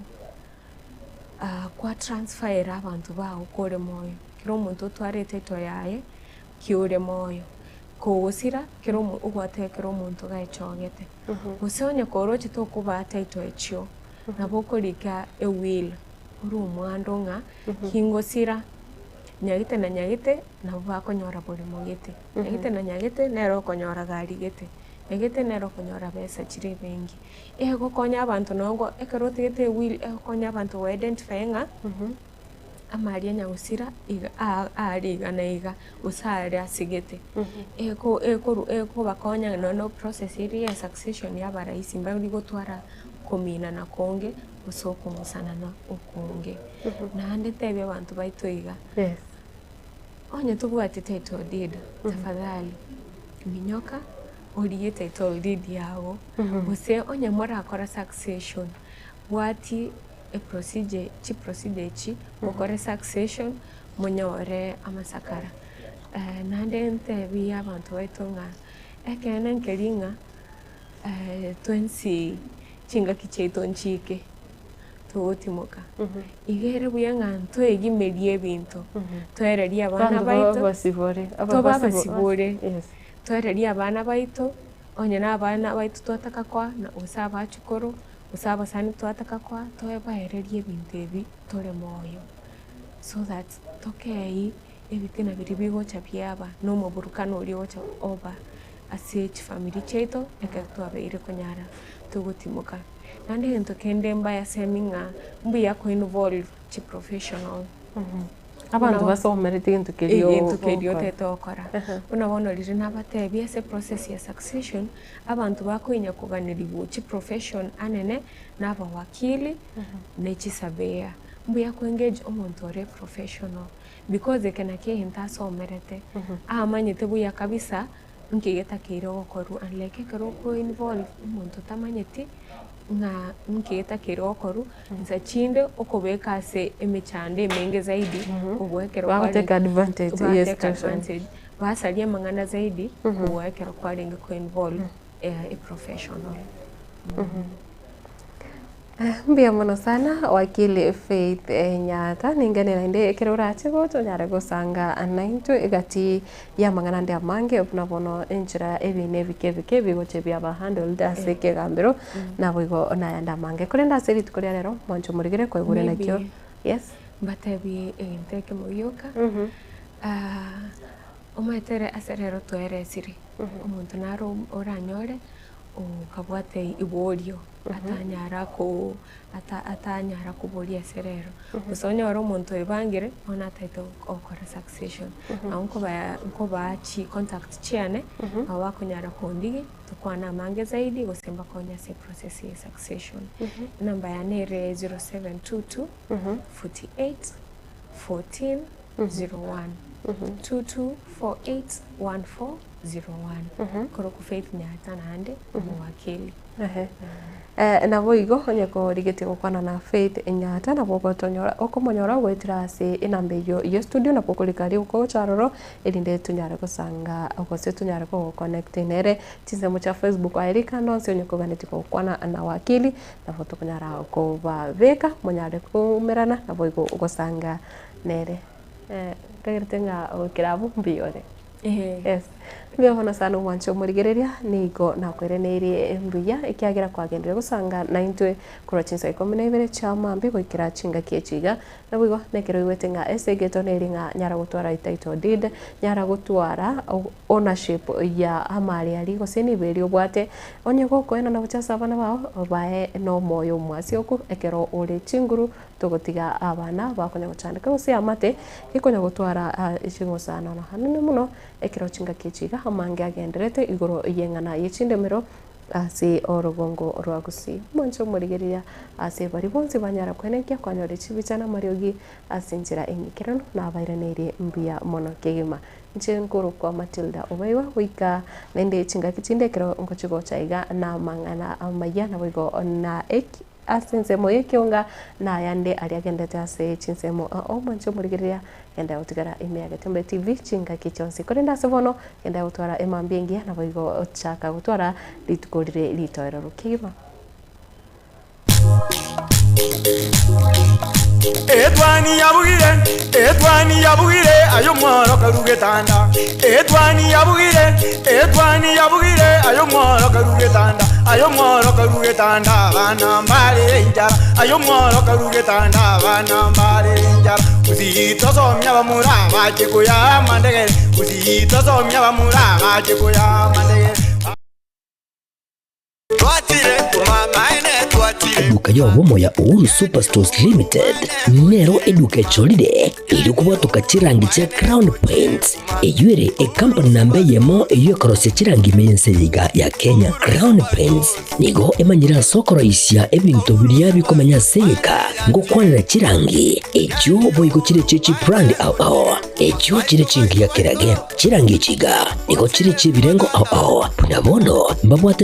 Speaker 3: kwa transfer era abanto bago kore moyo, kera omonto otware etitle yaye ki ore moyo, kogosira kera omo obwate kera omonto gaechogete. Gose onye koroche tokobaa title echio, nabo okorika ewill ore omwando ng'a kingosira. Nyagete na nyagete nabo bakonyora boremo gete, nyagete na nyagete nere okonyora gari gete, nyagete nere okonyora besa chire ebenki. Egokonya abanto nonye ekero otigete ewill egokonya abanto go identify ng'a amari a nyagosira iga are iga na iga gose are ase gete. Eko ekoru ekobakonya nonye na eprocess eria ya succession yaba rahisi mbari gotwara kominana konge gose okong'usanana okonge. Naende tebia abanto baito iga, onye tobwati title deed, tafadhali minyoka origie title deed yago, gose onye morakora succession, bwati eprocedure chiprocedure echi, mokore succession monyore amasakara. Naende ntebie abanto baito ng'a ekeene nkeri ng'a twensi chingaki chiaito nchiike. Togotimoka. Iga ere buya ng'a ntoegimerie ebinto, toererie abana
Speaker 2: Abanto
Speaker 3: baito,
Speaker 2: babasibore,
Speaker 3: tobe abasibore,
Speaker 2: Yes.
Speaker 3: toererie abana baito, onye na abana baito twataka koa, na gose abachukuru, gose abasani twataka koa, tobaererie ebinto ebi tore moyo, so that tokei ebitina biria bigocha biaba na omoburukano oria ogocha oba ase chifamiri chiaito ekero twabeire konyara togotimoka. Naende egento kende mbayasemi ng'a mbuya ko involve chi professional.
Speaker 2: Abanto basomerete egento keria
Speaker 3: Egento keria
Speaker 2: ogokora.
Speaker 3: otagete gokora. Buna bono riria nabatebia ase eprocess ya succession, abanto bakoinya koganerigwa chi profession anene na abawakili, ne chisurveyor. Mbuya ko engage omonto ore professional because eke nakio egento asomerete, amanyete buya kabisa. Nki getakeire gokorwa? Unlike ekero oko involve omonto otamanyeti ng'a nki getakeire gokorwa, nsa chinde okobeka ase emechando emenge zaidi kobua ekero
Speaker 2: Bago
Speaker 3: kwarenge
Speaker 2: take advantage
Speaker 3: ba
Speaker 2: ye
Speaker 3: take
Speaker 2: situation.
Speaker 3: advantage, basaria amang'ana zaidi kobua ekero kwarenge ko involve a professional.
Speaker 2: Mbuya mono sana Wakili Faith Nyaata, ningene naende ekero orache gocha onyare gosanga naintwe egati y'amang'ana ande amange buna bono enchera ebiina ebike ebike bigocha biaba handled ase ekegambero naboigo nayande amange. Korende ase rituko ria rero mwanche omorigere kwaigure nakio
Speaker 3: Maybe
Speaker 2: yes.
Speaker 3: mbatebie egento ekemo gioka, omanyete ere ase rero twaeresire, omonto naro oranyore okabwate iborio atanyara ko ata atanyara koboria ase rero. Gose onyore omonto oebangire bono ataete gokora succession. Nabo nkobaa nkobaa chi contact chiane, nabo bakonyara kondigia, tokwane amange zaidi gose mbakonye ase eprocess ya succession. Enamba yane ere 0722 48 14 01, 22 48 14 01. Korokwa Faith Nyaata naende omowakili.
Speaker 2: Ehe. Eh, naboigo onye korigetie gokwana na Faith Nyaata nabo ogotonyora okomonyora goetera ase enamba eyio ye studio nabo okorika rioka gocha aroro erinde tonyare gosanga gose tonyare kogoconnect nere chinsemo chia Facebook aye rika ande onsi onye koganetie gokwana na wakili nabo tokonyara kobabeka monyare koumerana naboigo gosanga nere. Eh, nkagerete ng'a goikera abwo mbuya ore. Yes. Mbuya mono sana omwanche omorigereria, nigo nakwereneirie mbuya ekiagera kwagenderire gosanga naintwe korwa chinsa ikomi na ibere chia mambia goikera chingaki echi iga. Naboigo nekero oigwete ng'a ase egeto neri ng'a nyara gotwara etitle deed, nyara gotwara ownership ya amari aria gose nigo eria obwate, onye gokoenana gochia ase abana bao, bae nomoyo omwasioku ekero ore chinguru. Togotiga abana bakonya gochandeka gose eamate gekonya gotwara ching'osanono anene mono ekero chingaki echi iga amange agenderete igoro y'eng'ana ye chindemero ase orogongo rwa Gusii. Mwanche omorigereria ase baria bonsi banyara kwenekia kwanyora chibicha na amariogi ase enchera eng'ikeranu nabairaneirie mbuya mono kegima. Inche nkorokwa Matilda Obaigwa goika naende chingaki chinde ekero ngochia gocha iga namang'ana amayia naboigo na eki Ase ensemo y'ekionga, na ayande aria agendete ase chinsemo omonche omorigereria, genda gotigara ime ya Getembe TV chingaki chionsi. Korende ase bono, genda gotwara emambia engiya, naboigo chaka gotwara rituko rire ritoereru kegima.
Speaker 1: Etwani yabugire, etwani yabugire, aye omworo karue getanda. Etwani yabugire, etwani yabugire, aye omworo karue getanda. Aye omworo karue getanda, abana mbarere enchara. Aye omworo karue getanda, abana mbarere enchara. Gusii tosomie abamura bache koyaa amandegere, Gusii tosomie abamura bache koyaa amandegere.
Speaker 4: Eduka y'obomo ya Uhuru Superstores Limited nero eduka echorire erio kobwatoka chirangi chia Crown Paints eyio ere ecompany namba eyemo eyio ekorosia chirangi ime y'ense eye iga ya Kenya. Crown Paints nigo emanyire ase okoroisia ebinto biria bikomenya ase egeka ngokwanera chirangi echio boigo chire chie chibrand ao ao echio chire chingiya kerage. Chirangi echi iga nigo chire chi'ebirengo ao ao buna bono mbabwate.